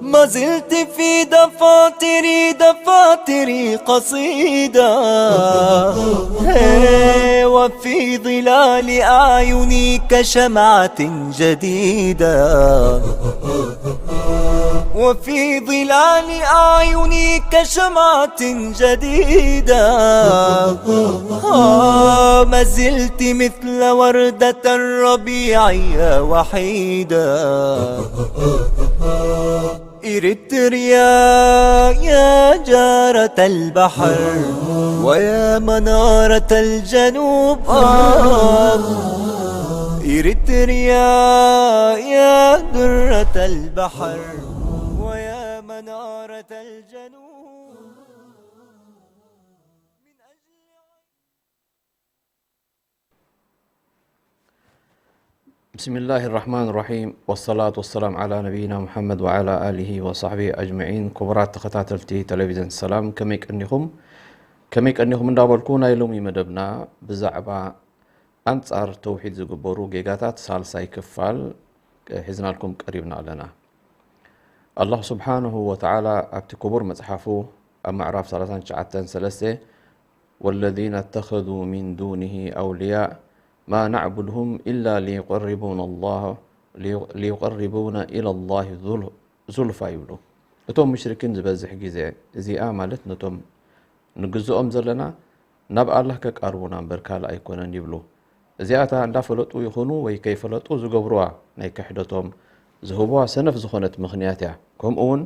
ما زلت في دفاتري، دفاتري قصيدة. هي، وفي ظلال أعيني كشمعة جديدة. وفي ظلال أعيني كشمعة جديدة. آه، ما زلت مثل وردة الربيع يا وحيدة. إريتريا يا جارة البحر، ويا منارة الجنوب، آه. إريتريا يا درة البحر، ويا منارة الجنوب. بسم الله الرحمن الرحيم، والصلاة والسلام على نبينا محمد وعلى آله وصحبه أجمعين። ክቡራት ተኸታተልቲ ቴሌቪዥን ሰላም፣ ከመይ ቀኒኹም? ከመይ ቀኒኹም እንዳበልኩ፣ ናይ ሎሚ መደብና ብዛዕባ ኣንጻር ተውሒድ ዝግበሩ ጌጋታት ሳልሳይ ክፋል ሒዝናልኩም ቀሪብና ኣለና። ኣላህ ስብሓንሁ ወተዓላ ኣብቲ ክቡር መጽሓፉ ኣብ ምዕራፍ ሰላሳን ትሽዓተን ሰለስተ፣ والذين اتخذوا من دونه أولياء ما نعبدهم إلا ليقربونا الله، ليقربونا إلى الله زل-، زلفى ይብሉ። እቶም ሙሽሪኪን ዝበዝሕ ግዜ እዚኣ ማለት ነቶም ንግዝኦም ዘለና ናብ ኣላህ ከቃርቡና እምበር ካልእ ኣይኮነን ይብሉ። እዚኣታ እንዳፈለጡ ይኹኑ ወይ ከይፈለጡ ዝገብሩዋ ናይ ክሕደቶም ዝህቡዋ ሰነፍ ዝኾነት ምኽንያት እያ። ከምኡ እውን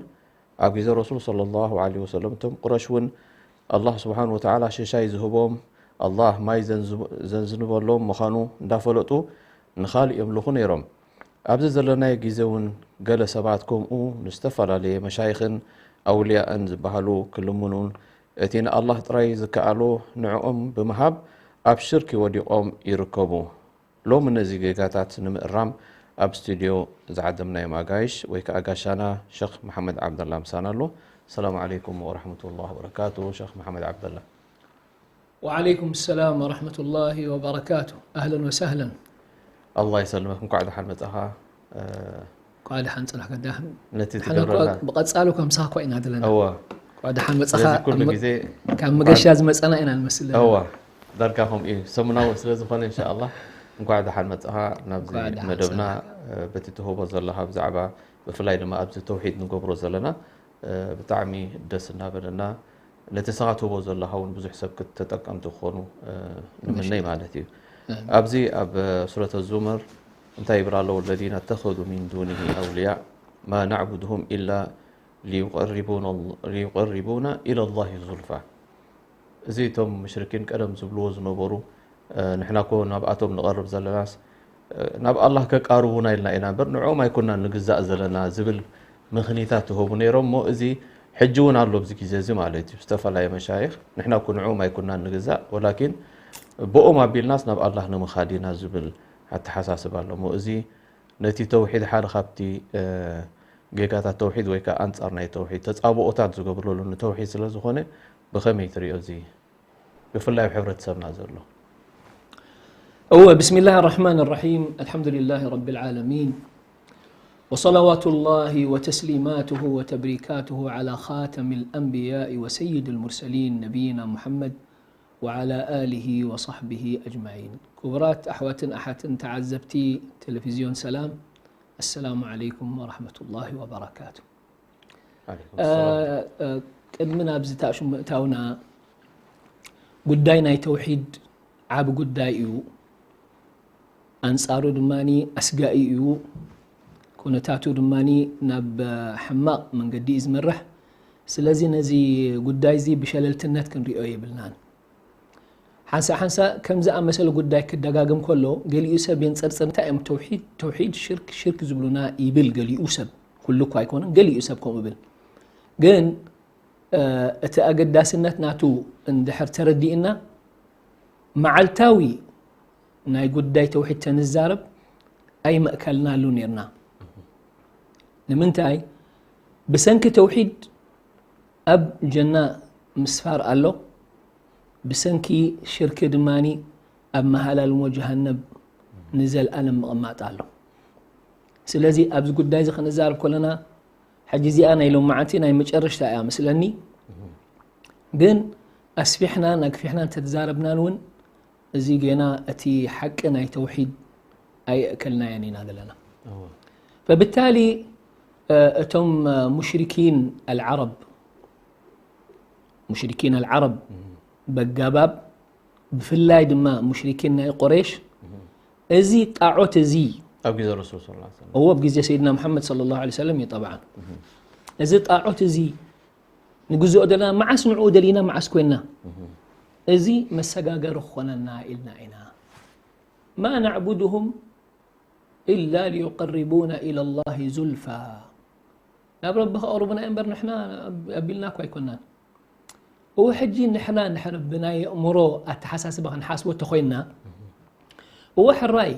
ኣብ ግዜ ረሱል ሰለላሁ ዐለይሂ ወሰለም እቶም ቁረሽ እውን ኣላህ ስብሓን ወተዓላ ሽሻይ ዝህቦም፣ ኣላህ ማይ ዘንዝቦ-፣ ዘንዝንበሎም ምዃኑ እንዳፈለጡ ንኻልእ የምልኹ ነይሮም። ኣብዚ ዘለናዮ ግዜ እውን ገለ ሰባት ከምኡ ንዝተፈላለየ መሻይኽን ኣውልያእን ዝበሃሉ ክልምኑን እቲ ንኣላህ ጥራይ ዝከኣሎ ንዕኦም ብምሃብ ኣብ ሽርኪ ወዲቖም ይርከቡ። ሎሚ ነዚ ጌጋታት ንምእራም ኣብ ስቱድዮ ዝዓደምናዮም ኣጋይሽ ወይ ከኣ ጋሻና ሸኽ መሓመድ ዓብደላ ምሳና ኣሎ። ሰላም ዓለይኩም ወረሕመቱላህ ወበረካቱ። ሸኽ መሓመድ ዓብደላ። وعليكم السلام ورحمة الله وبركاته. أهلا وسهلا. ኣላህ ይሰልመክ፣ እንኳዕ ደሓን መጻኻ። እ፣ እንኳዕ ደሓን ጸናሕካ። ዳሕን ነቲ ንሕና እኮ ትገብረና ብቐጻሉ ከምሳኻ እኮ ኢና ዘለና። እወ። እንኳዕ ደሓን መጻኻ። ስለዚ ኩሉ ኣብ መ-፣ ግዜ ካብ መገሻ ዝመጸና ኢና ንመስል ዘለና። እወ። ዳርጋ ከምኡ እዩ። ሰሙናዊ ስለ ዝኾነ፣ እንሻኣላህ፣ እንኳዕ ደሓን መጻኻ ናብዚ እንኳዕ ደሓን መደብና። ጸናሕካ። እ፣ በቲ ትህቦ ዘለኻ ብዛዕባ፣ ብፍላይ ድማ ኣብዚ ተውሒድ ንገብሮ ዘለና፣ እ፣ ብጣዕሚ ደስ እናበለና፣ ነቲ ንስኻ ትህቦ ዘለኻ እውን ብዙሕ ሰብ ክት-፣ ተጠቀምቲ ክኾኑ፣ እ፣ ንምነይ ማለት እዩ። ኣሜን። ኣብዚ ኣብ ሱረት ዙመር እንታይ ይብል ኣሎ? والذين اتخذوا من دونه أولياء ما نعبدهم إلا ليقربونا، ليقربونا إلى الله زلفى። እዚ እቶም ሙሽሪኪን ቀደም ዝብልዎ ዝነበሩ፣ እ፣ ንሕና እኮ ናብኣቶም ንቐርብ ዘለናስ፣ እ፣ ናብ ኣላህ ከቃርቡና ኢልና ኢና እምበር ንዕኦም ኣይኮናን ንግዛእ ዘለና ዝብል ምኽኒታት ይህቡ ነይሮም። እሞ እዚ ሕጂ እውን ኣሎ፣ ኣብዚ ግዜ እዚ ማለት እዩ። ዝተፈላለየ መሻይኽ፣ ንሕና እኮ ንዕኦም ኣይኮናን ንግዛእ፣ ወላኪን ብኦም ኣቢልናስ ናብ ኣላህ ንምኻድ ኢና ዝብል ኣተሓሳስባ ኣሎ። እሞ እዚ ነቲ ተውሒድ ሓደ ካብቲ፣ እ፣ ጌጋታት ተውሒድ ወይ ከኣ ኣንጻር ናይ ተውሒድ ተጻብኦታት ዝገብርሉ ንተውሒድ ስለ ዝኾነ፣ ብኸመይ ትሪኦ እዚ ብፍላይ ኣብ ሕብረተሰብና ዘሎ? እወ፣ بسم الله الرحمن الرحيم. الحمد لله رب العالمين. وصلوات الله وتسليماته وتبريكاته على خاتم الأنبياء وسيد المرسلين نبينا محمد وعلى آله وصحبه أجمعين. ክቡራት ኣሕዋትን ኣሓትን ተዓዘብቲ ቴሌቪዝዮን ሰላም፣ السلام عليكم ورحمة الله وبركاته. ዓለይኩም እ፣ ሰላም። እ፣ ቅድሚ ናብዚ ታእሹ ምእታውና፣ ጉዳይ ናይ ተውሒድ ዓቢ ጉዳይ እዩ። ኣንጻሩ ድማ ኣስጋኢ እዩ። ኩነታቱ ድማ ናብ ሕማቕ መንገዲ እዩ ዝመርሕ። ስለዚ ነዚ ጉዳይ እዚ ብሸለልትነት ክንሪኦ የብልናን። ሓንሳእ ሓንሳእ ከም ዝኣመሰለ ጉዳይ ክደጋገም ከሎ፣ ገሊኡ ሰብ የንጸርጽር፣ "እንታይ እዮም ተውሒድ፣ ተውሒድ፣ ሽርክ፣ ሽርክ ዝብሉና?" ይብል ገሊኡ ሰብ። ኩሉ እኳ ኣይኮነን፣ ገሊኡ ሰብ ከምኡ ይብል። ግን፣ እ፣ እቲ ኣገዳስነት ናቱ እንድሕር ተረዲእና፣ መዓልታዊ ናይ ጉዳይ ተውሒድ ተንዛረብ ኣይመእከልናሉ ነርና። ንምንታይ? ብሰንኪ ተውሒድ ኣብ ጀና ምስፋር ኣሎ፣ ብሰንኪ ሽርኪ ድማ ኣብ መሃላልሞ ጀሃነብ ንዘልኣለም ምቕማጥ ኣሎ። ስለዚ ኣብዚ ጉዳይ እዚ ክንዛረብ ከለና፣ ሕጂ እዚኣ ናይ ሎማዓንቲ ናይ መጨረሽታ እያ መስለኒ። ግን ኣስፊሕናን ኣግፊሕናን ተዛረብናን እውን፣ እዚ ጌና እቲ ሓቂ ናይ ተውሒድ ኣይእከልናዮን ኢና ዘለና። እወ። فبالتالي እቶም ሙሽሪኪን ኣልዓረብ ሙሽሪኪን ኣልዓረብ በጋባብ ብፍላይ ድማ ሙሽሪኪን ናይ ቁሬሽ እዚ ጣዖት እዚ ኣብ ግዜ ረሱል ሰለላሁ ዐለይሂ ወሰለም እዎ ኣብ ግዜ ሰይድና መሓመድ ሰለላሁ ዐለይሂ ወሰለም እዩ ጠብዓን እዚ ጣዖት እዚ ንግዝኦ ዘለና መዓስ ንዕኡ ደሊና መዓስ ኮይና እዚ መሰጋገሪ ክኾነና ኢልና ኢና ما نعبدهم إلا ليقربونا إلى الله زلفى ናብ ረቢ ከቕርቡና እምበር ንሕና ኣቢልና እኮ ኣይኮናን እው ሕጂ ንሕና ንሕር ብናይ ኣእምሮ ኣተሓሳስባ ክንሓስቦ ተኮይንና እዎ ሕራይ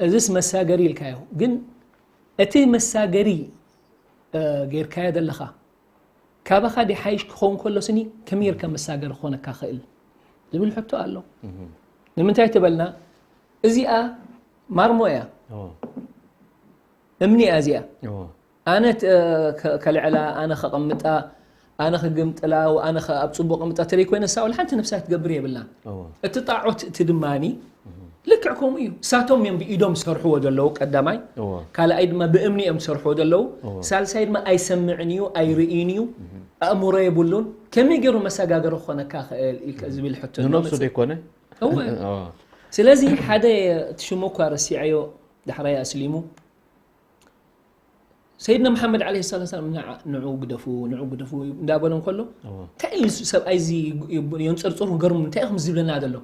እዝስ መሳገሪ ኢልካዮ ግን እቲ መሳገሪ ጌርካዮ ዘለኻ ካባኻ ድሓይሽ ክኸውን ከሎ ስኒ ከመይ ጌርካ መሳገሪ ክኾነካ ክእል ዝብል ሕቶ ኣሎ ንምንታይ ተበልና እዚኣ ማርሞ እያ እምኒ እያ እዚኣ ኣነ ከልዕላ ኣነ ከቐምጣ ኣነ ክግምጥላ ኣነ ኣብ ፅቡቅ ቅምጣ ተለይ ኮይነ ሳውል ሓንቲ ነብሳ ክትገብር የብላን እቲ ጣዖት እቲ ድማኒ ልክዕ ከምኡ እዩ እሳቶም እዮም ብኢዶም ዝሰርሕዎ ዘለዉ ቀዳማይ ካልኣይ ድማ ብእምኒ እዮም ዝሰርሕዎ ዘለዉ ሳልሳይ ድማ ኣይሰምዕን እዩ ኣይርእይን እዩ ኣእምሮ የብሉን ከመይ ገይሩ መሰጋገሪ ክኾነካ ክእል ኢልካ ዝብል ሕቶ ንነብሱ ዘይኮነ እወ ስለዚ ሓደ እቲ ሽሙ እኳ ረሲዐዮ ዳሕራይ ኣስሊሙ ሰይድና መሓመድ ዓለይሂ ሰላቱ ወሰላም ንዓ ንዑ ግደፉ ንዑ ግደፉ እንዳበሎ እንከሎ እንታይ እዩ ሰብኣይ እዚ የንፀርፅሩ ገርሙ እንታይ ኢኹም ዝብለና ዘሎ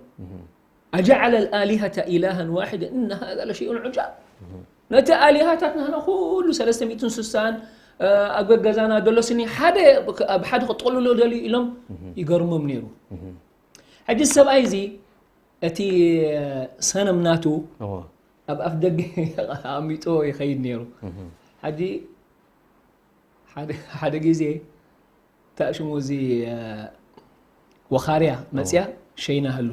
أجعل الآلهة إلها واحدا إن هذا لشيء عجاب ነቲ ኣሊሃታት ንሕና ኩሉ ሰለስተ ሚእትን ስሳን ኣብ ገዛና ዘሎ ስኒ ሓደ ኣብ ሓደ ክጠልሎ ደልዩ ኢሎም ይገርሞም ነይሩ ሕጂ ሰብኣይ እዚ እቲ ሰነም ናቱ ኣብ ኣፍ ደገ ኣሚጦ ይኸይድ ነይሩ። ሓጂ ሓደ ግዜ እታ ሽሙ እዚ ወኻርያ መፅያ ሸይና ህሉ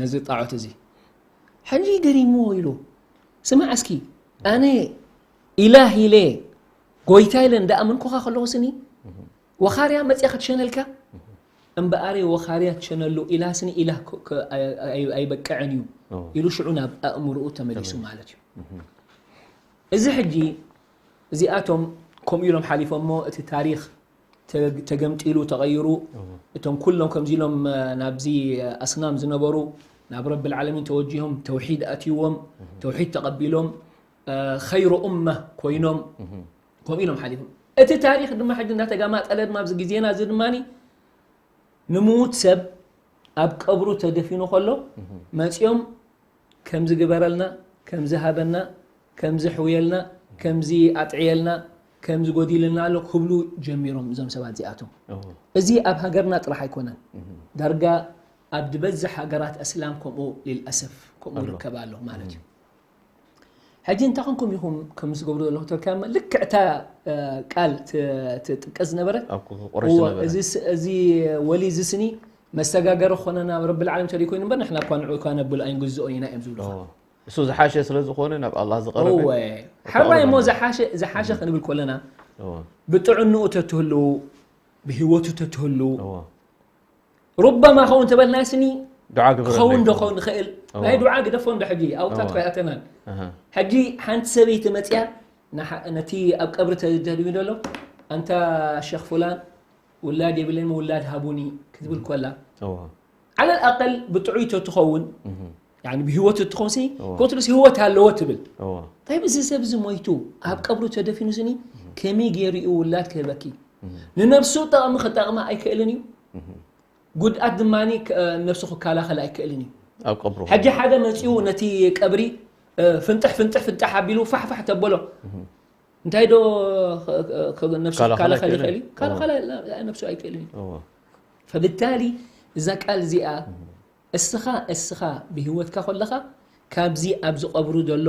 ነዚ ጣዖት እዚ ሕጂ ገሪምዎ ኢሉ ስማዕ እስኪ ኣነ ኢላህ ኢለ ጎይታ ኢለ እንዳኣመንኩኻ ከለኹ ስኒ ወኻርያ መፅያ ክትሸነልካ እምበኣረይ ወኻርያ ትሸነሉ ኢላህ ስኒ ኢላህ ኣይበቅዕን እዩ ኢሉ ሽዑ ናብ ኣእምርኡ ተመሊሱ ማለት እዩ እዚ ሕጂ እዚኣቶም ከምኡ ኢሎም ሓሊፎሞ እቲ ታሪክ ተገምጢሉ ተቐይሩ እቶም ኩሎም ከምዚ ኢሎም ናብዚ ኣስናም ዝነበሩ ናብ ረብ ልዓለሚን ተወጂሆም ተውሒድ ኣትይዎም ተውሒድ ተቐቢሎም ኸይሮ ኡመ ኮይኖም ከምኡ ኢሎም ሓሊፎም እቲ ታሪክ ድማ ሕጂ እናተጋማጠለ ድማ ኣብዚ ግዜና እዚ ድማ ንምዉት ሰብ ኣብ ቀብሩ ተደፊኑ ከሎ መፂኦም ከምዚ ግበረልና ከምዚ ሃበና ከምዚ ሕውየልና ከምዚ ኣጥዕየልና ከምዚ ጎዲልና ኣሎ ክብሉ ጀሚሮም እዞም ሰባት እዚኣቶም እዚ ኣብ ሃገርና ጥራሕ ኣይኮነን ዳርጋ ኣብ ዝበዝሕ ሃገራት እስላም ከምኡ ልልኣሰፍ ከምኡ ይርከብ ኣሎ ማለት እዩ ሕጂ እንታይ ኮንኩም ኢኹም ከም ዝገብሩ ዘለኹ ተልካ ልክዕ እታ ቃል ትጥቀስ ዝነበረት እዚ ወሊ እዚ ስኒ መሰጋገሪ ክኾነና ረቢ ልዓለም ተሪኮይኑ እምበር ንሕና እኳ ንዑ እኳ ነብል ኣይንግዝኦን ኢና እዮም ዝብሉ እሱ ዝሓሸ ስለ ዝኾነ ናብ ኣላ ዝቀረበ ሕራይ እሞ ዝሓሸ ክንብል ከለና ብጥዕንኡ ተትህልው ብህይወቱ ተትህልው ሩበማ ከውን ተበልና ስኒ ክኸውን ዶ ከውን ይኽእል ናይ ዱዓ ግደፎ እንዶ ሕጂ ኣብታት ኮይኣተናን ሕጂ ሓንቲ ሰበይቲ መፅያ ነቲ ኣብ ቀብሪ ተደድቢ ደሎ ኣንታ ሸክ ፉላን ውላድ የብለይን ውላድ ሃቡኒ ክትብል ኮላ ዓለል ኣቀል ብጥዑይ ተትኸውን ብህይወቱ ትኾንሲ ኮትሉስ ህይወት ኣለዎ ትብል ታይብ እዚ ሰብ እዚ ሞይቱ ኣብ ቀብሩ ተደፊኑ ስኒ ከመይ ገይሩ እዩ ውላድ ክህበኪ ንነብሱ ጠቕሚ ክጠቕማ ኣይክእልን እዩ ጉድኣት ድማ ነብሱ ክከላኸል ኣይክእልን እዩ ኣብ ቀብሩ ሕጂ ሓደ መፂኡ ነቲ ቀብሪ ፍንጥሕ ፍንጥሕ ፍንጥሕ ኣቢሉ ፋሕፋሕ ተበሎ እንታይ ዶ ነብሱ ክከላኸል ይኽእል እዩ ከላኸል ነብሱ ኣይክእልን እዩ ፈብታሊ እዛ ቃል እዚኣ እስኻ እስኻ ብህይወትካ ከለኻ ካብዚ ኣብዚ ቀብሩ ዘሎ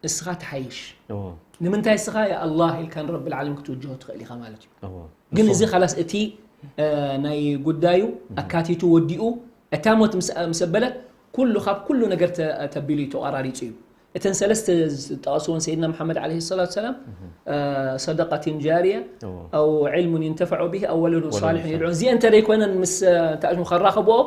እስኻ ትሓይሽ። እዎ ንምንታይ እስኻ ያ ኣላህ ኢልካ ንረብል ዓለሚን ክትውጅሆ ትኽእል ኢኻ ማለት እዩ። እዎ ግን እዚ ኻላስ እቲ እ፣ ናይ ጉዳዩ ኣካቲቱ ወዲኡ እታ ሞት ምስ ምስ ኣበለት ኩሉ ካብ ኩሉ ነገር ተ- ተቢሉ እዩ ተቋራሪፁ እዩ። እተን ሰለስተ ዝጠቐስዎን ሰይድና መሓመድ ዓለይሂ ሰላቱ ሰላም እ፣ ሰደቀትን ጃርያ እዎ ኣው ዕልሙን ይንተፈዑ ብሂ ኣው ወለዱን ወለዱን ሳሊሑን ሳሊሕ። የድዑ እዚአን እንተደይኮነን ምስ እ፣ ተኣሽሙ ከራኸብኦ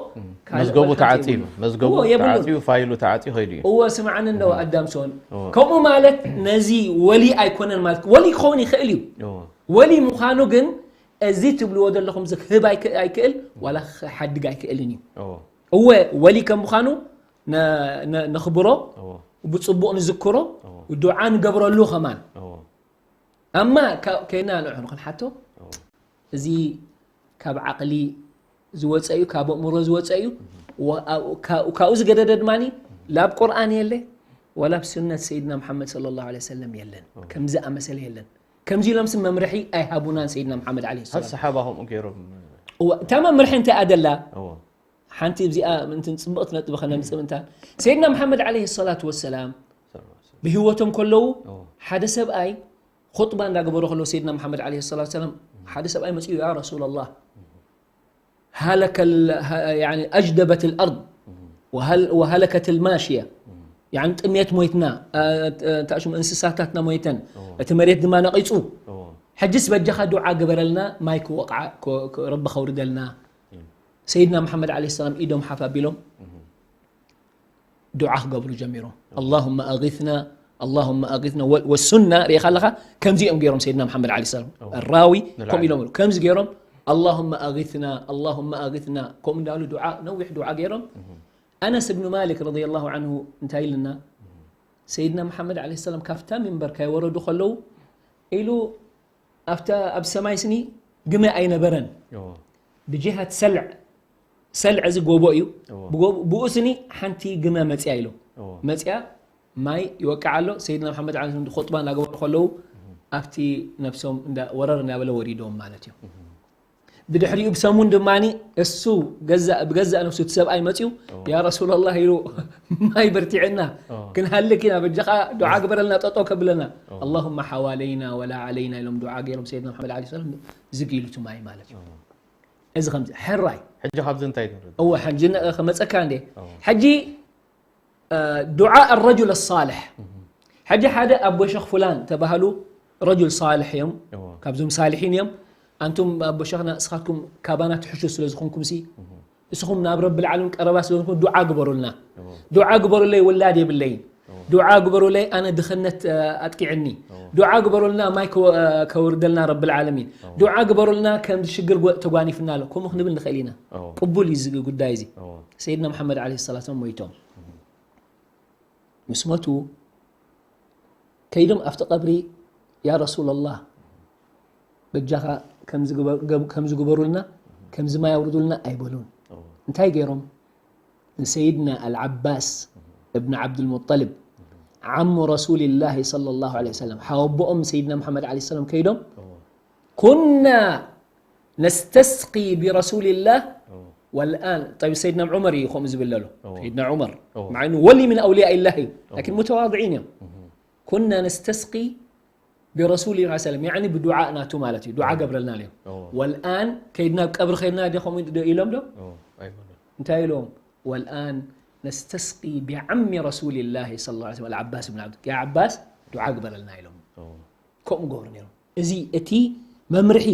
ካልእ መዝገቡ መልክዓ ተዓፅዩ የብሉን። መዝገቡ እዎ የብሉን። ተዓፅዩ ፋይሉ ተዓፅዩ ከይዱ እዩ እዎ ስምዓኒ እንደው ኣዳምሶን እዎ ከምኡ ማለት ነዚ ወሊ ኣይኮነን ማለት ወሊ ክኸውን ይኽእል እዩ። እዎ ወሊ ምዃኑ ግን እዚ ትብልዎ ዘለኹም እዚ ክህብ ኣይክ- ኣይክእል ዋላ ክሓድግ ኣይክእልን እዩ። እዎ እወ ወሊ ከም ምዃኑ ነ- ነ- ነኽብሮ እዎ ብፅቡቕ ንዝክሮ እዎ ዱዓ ንገብረሉ ከማን እዎ ኣማ ካ- ከይና ንዑ ንክንሓቶ እዎ እዚ ካብ ዓቕሊ ዝወፀ እዩ ካብ ኣእምሮ ዝወፀ እዩ። ወ- ካ- ካብኡ ዝገደደ ድማ ላብ ቁርኣን የለ ወላ ብ ሱነት ሰይድና መሓመድ صلى الله عليه وسلم የለን። ከምዚ ኣመሰለ የለን። ከምዚ ኢሎም ስ መምርሒ ኣይሃቡናን ሰይድና መሓመድ ዓለይሂ ሃል ሰላም። ሰሓባ ከምኡ ገይሮም እዋ፣ እታ መምርሒ እንታይ ኣደላ እዎ ሓንቲ እዚኣ ምንትን ፅብቕቲ ነጥቢ ከነምፅእ ምንታን ሰይድና መሓመድ ዓለይሂ ሰላቱ ወሰላም ሰለላሁ ዐለይሂ ወሰለም። ብህይወቶም ከለዉ እዎ ሓደ ሰብኣይ ኹጥባ እንዳገበሩ ከለዉ ሰይድና መሓመድ ዓለይሂ ሰላቱ ወሰላም ሓደ ሰብኣይ መፅኡ ያ ረሱላላህ ሃለከ ال- ه- يعني أجدبت الأرض وهل وهلكت الماشية يعني ጥሜት ሞይትና እ፣ እ፣ እንታይ ሽሙ እንስሳታትና ሞይተን እዎ እቲ መሬት ድማ ነቒፁ እዎ ሕጅስ በጃኻ ዱዓ ግበረልና ማይ ክወቕዓ ክ- ክ- ረቢ ከውርደልና ሰይድና መሓመድ ዓለይሂ ሰላም ኢዶም ሓፍ ኣቢሎም ዱዓ ክገብሩ ጀሚሮም اللهم أغثنا اللهم أغثنا ወ- والسنة ርኢኻ ኣለኻ ከምዚ እዮም ገይሮም ሰይድና መሓመድ ዓለይሂ ሰላም ራዊ ከምኡ ኢሎም ከምዚ ገይሮም اللهم أغثنا اللهم أغثنا ከምኡ እንዳሉ ዱዓ ነዊሕ ዱዓ ገይሮም ኣነስ እብኑ ማሊክ ረዲየላሁ ዓንሁ እንታይ ኢልና ሰይድና መሓመድ ዓለይሂ ሰላም ካብታ ሚንበር ከይወረዱ ከለዉ ኢሉ ኣብታ ኣብ ሰማይ ስኒ ግመ ኣይነበረን እዎ ብጅሃት ሰልዕ ሰልዕ እዚ ጎቦ እዩ እዎ ብጎ- ብኡ ስኒ ሓንቲ ግመ መፅያ ኢሉ እዎ መፅያ ማይ ይወቅዓ ኣሎ ሰይድና መሓመድ ዓለይሂ ሰላም ኹጥባ እናገበሩ ከለዉ ኣብቲ ነብሶም እንዳ- ወረር እናበለ ወሪዶም ማለት እዩ ብድሕሪኡ ብሰሙን ድማ እሱ ገዛእ ብገዛእ ነብሱ እቲ ሰብኣይ መፅዩ ያ ረሱላላህ ኢሉ ማይ በርቲዕና ክንሃልክ ኢና በጃኻ ዱዓ ግበረልና ጠጠው ከብለና اللهم حوالينا ولا علينا ኢሎም ዱዓ ገይሮም ሰይድና መሓመድ ዓለይሂ ሰላም ዝግ ኢሉ እቲ ማይ ማለት እዩ እዚ ከምዚ ሕራይ ሕጂ ካብዚ እንታይ ንርኢ እወ ሕጂ ነ- ከመፀካ እንዴ እዎ። ሕጂ ዱዓ الرجل الصالح ሕጂ ሓደ ኣቦ ሸኽ ፍላን ተባሃሉ ረጁል ሳልሕ እዮም እዎ ካብዞም ሳልሒን እዮም ኣንቱም ኣቦ ሸኽና እስኻትኩም ካባና ትሕሹ ስለ ዝኾንኩም ሲ እስኹም ናብ ረቢ ልዓለሚን ቀረባ ስለ ዝኾንኩም ዱዓ ግበሩልና እዎ ዱዓ ግበሩለይ ውላድ የብለይን ዱዓ ግበሩለይ ኣነ ድኽነት እ፣ ኣጥቂዕኒ ዱዓ ግበሩልና ማይ ከወ- እ፣ ከውርደልና ረቢ ልዓለሚን ዱዓ ግበሩልና ከም ሽግር ጎ- ተጓኒፍና ኣሎ ከምኡ ክንብል ንኽእል ኢና እዎ ቅቡል እዩ እዚ ጉዳይ እዚ እዎ ሰይድና መሓመድ ዓለይሂ ሰላም ሞይቶም ምስ ሞቱ ከይዶም ኣብቲ ቀብሪ ያ ረሱላላህ በጃኻ ከምዚ ግበ- ገብ- ከምዚ ግበሩልና ከምዚ ማይ ኣውርዱልና ኣይበሉን እዎ እንታይ ገይሮም ንሰይድና ኣልዓባስ እብን ዓብዱልሙጠልብ ዓሙ ረሱልላህ صلى الله عليه وسلم ሓወቦኦም ሰይድና መሓመድ ዓለይሂ ሰላም ከይዶም እዎ ኩና ነስተስቂ ብረሱልላህ እዎ والآن طيب سيدنا عمر እዩ ከምኡ ዝብል ዘሎ እዎ። سيدنا عمر እዎ። مع انه ولي من اولياء الله እዩ لكن متواضعين እዮም كنا نستسقي برسول الله صلى الله عليه وسلم يعني ብዱዓ ናቱ ማለት እዩ ዱዓ ገብረልና እዮም እዎ والآن ከይድና ኣብ ቀብሪ ከይድና ደ ከምኡ ዶ ኢሎም ዶ እዎ ኣይኮነን እንታይ ኢሎም والآن نستسقي بعم رسول الله صلى الله عليه وسلم العباس بن عبد يا عباس ዱዓ ግበረልና ኢሎም እዎ ከምኡ ገብሩ ነይሮም እዚ እቲ መምርሒ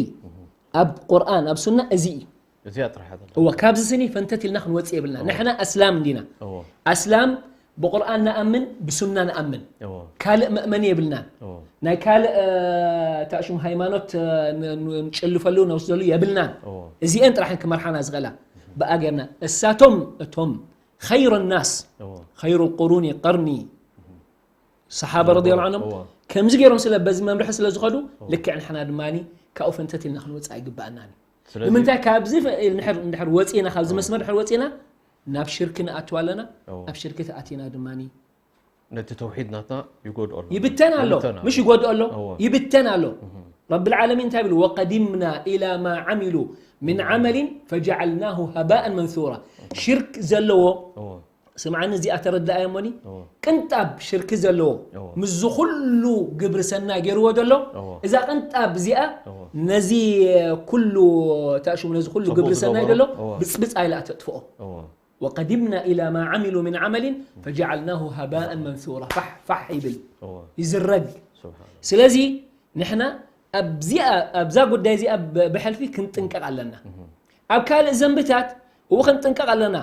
ኣብ ቁርኣን ኣብ ሱና እዚ እዩ እዚኣ ጥራሕ ኣለ እወ ካብዚ ስኒ ፈንተት ኢልና ክንወፅእ የብልና ንሕና ኣስላም እንዲና እዎ ኣስላም ብቁርኣን ንኣምን ብሱና ንኣምን እዎ ካልእ መእመኒ የብልናን እዎ ናይ ካልእ እ፣ ታሽሙ ሃይማኖት እ፣ ን- ን- ንጭልፈሉ ነውስደሉ የብልናን እዎ እዚአን ጥራሕን ክመርሓና ዝኽእላ ብኣ ጌርና እሳቶም እቶም خير الناس እዎ خير القرون قرني ሰሓባ ረዲ ላ ዓንሁም እዎ ከምዚ ገይሮም ስለ በዚ መምርሒ ስለ ዝኸዱ ልክዕ ንሕና ድማ ካብኡ ፈንተት ኢልና ክንወፅእ ኣይግባኣናን እዩ ስለዚ ንምንታይ ካብዚ ፈ- እንድሕር እንድሕር ወፂና ካብዚ መስመር ድሕር ወፂና ናብ ሽርኪ ንኣትዋ ኣለና እዎ ኣብ ሽርኪ ተኣቲና ድማ ነቲ ተውሒድ ናትና ይጎድኦ ኣሎ ይብተን ኣሎ ይብተን ኣሎ። ምሽ ይጎድኦ ኣሎ እዎ። ይብተን ኣሎ ረብል ዓለሚን እንታይ ይብል? ወቀዲምና ኢላ ማ ዓሚሉ ምን ዓመሊን ፈጀዓልናሁ ሃባኣን መንሱራ። ሽርክ ዘለዎ እዎ ስምዓኒ፣ እዚኣ ተረዳእያ እሞኒ፣ እዎ ቅንጣብ ሽርክ ዘለዎ እዎ። ምስዚ ኩሉ ግብሪ ሰናይ ገይርዎ ዘሎ እዎ። እዛ ቅንጣብ እዚኣ እዎ። ነዚ ኩሉ ታሽሙ ነዚ ኩሉ ጽቡቕ ግብሪ ሰናይ ዝገበሮ። ዘሎ እዎ። ብጽብጽ ኣይላ ተጥፍኦ። እዎ ወቀዲምና ኢላ ማ ዓሚሉ ምን ዓመሊን ፈጀዓልናሁ ሃባኣን መንሱራ። ፋሕ ፋሕ ይብል እዎ ይዝረግ። ስብሓን ስለዚ ንሕና ኣብዚኣ ኣብዛ ጉዳይ እዚኣ ብ- ብሕልፊ ክንጥንቀቕ ኣለና። ኣብ ካልእ ዘንብታት እው ክንጥንቀቕ ኣለና፣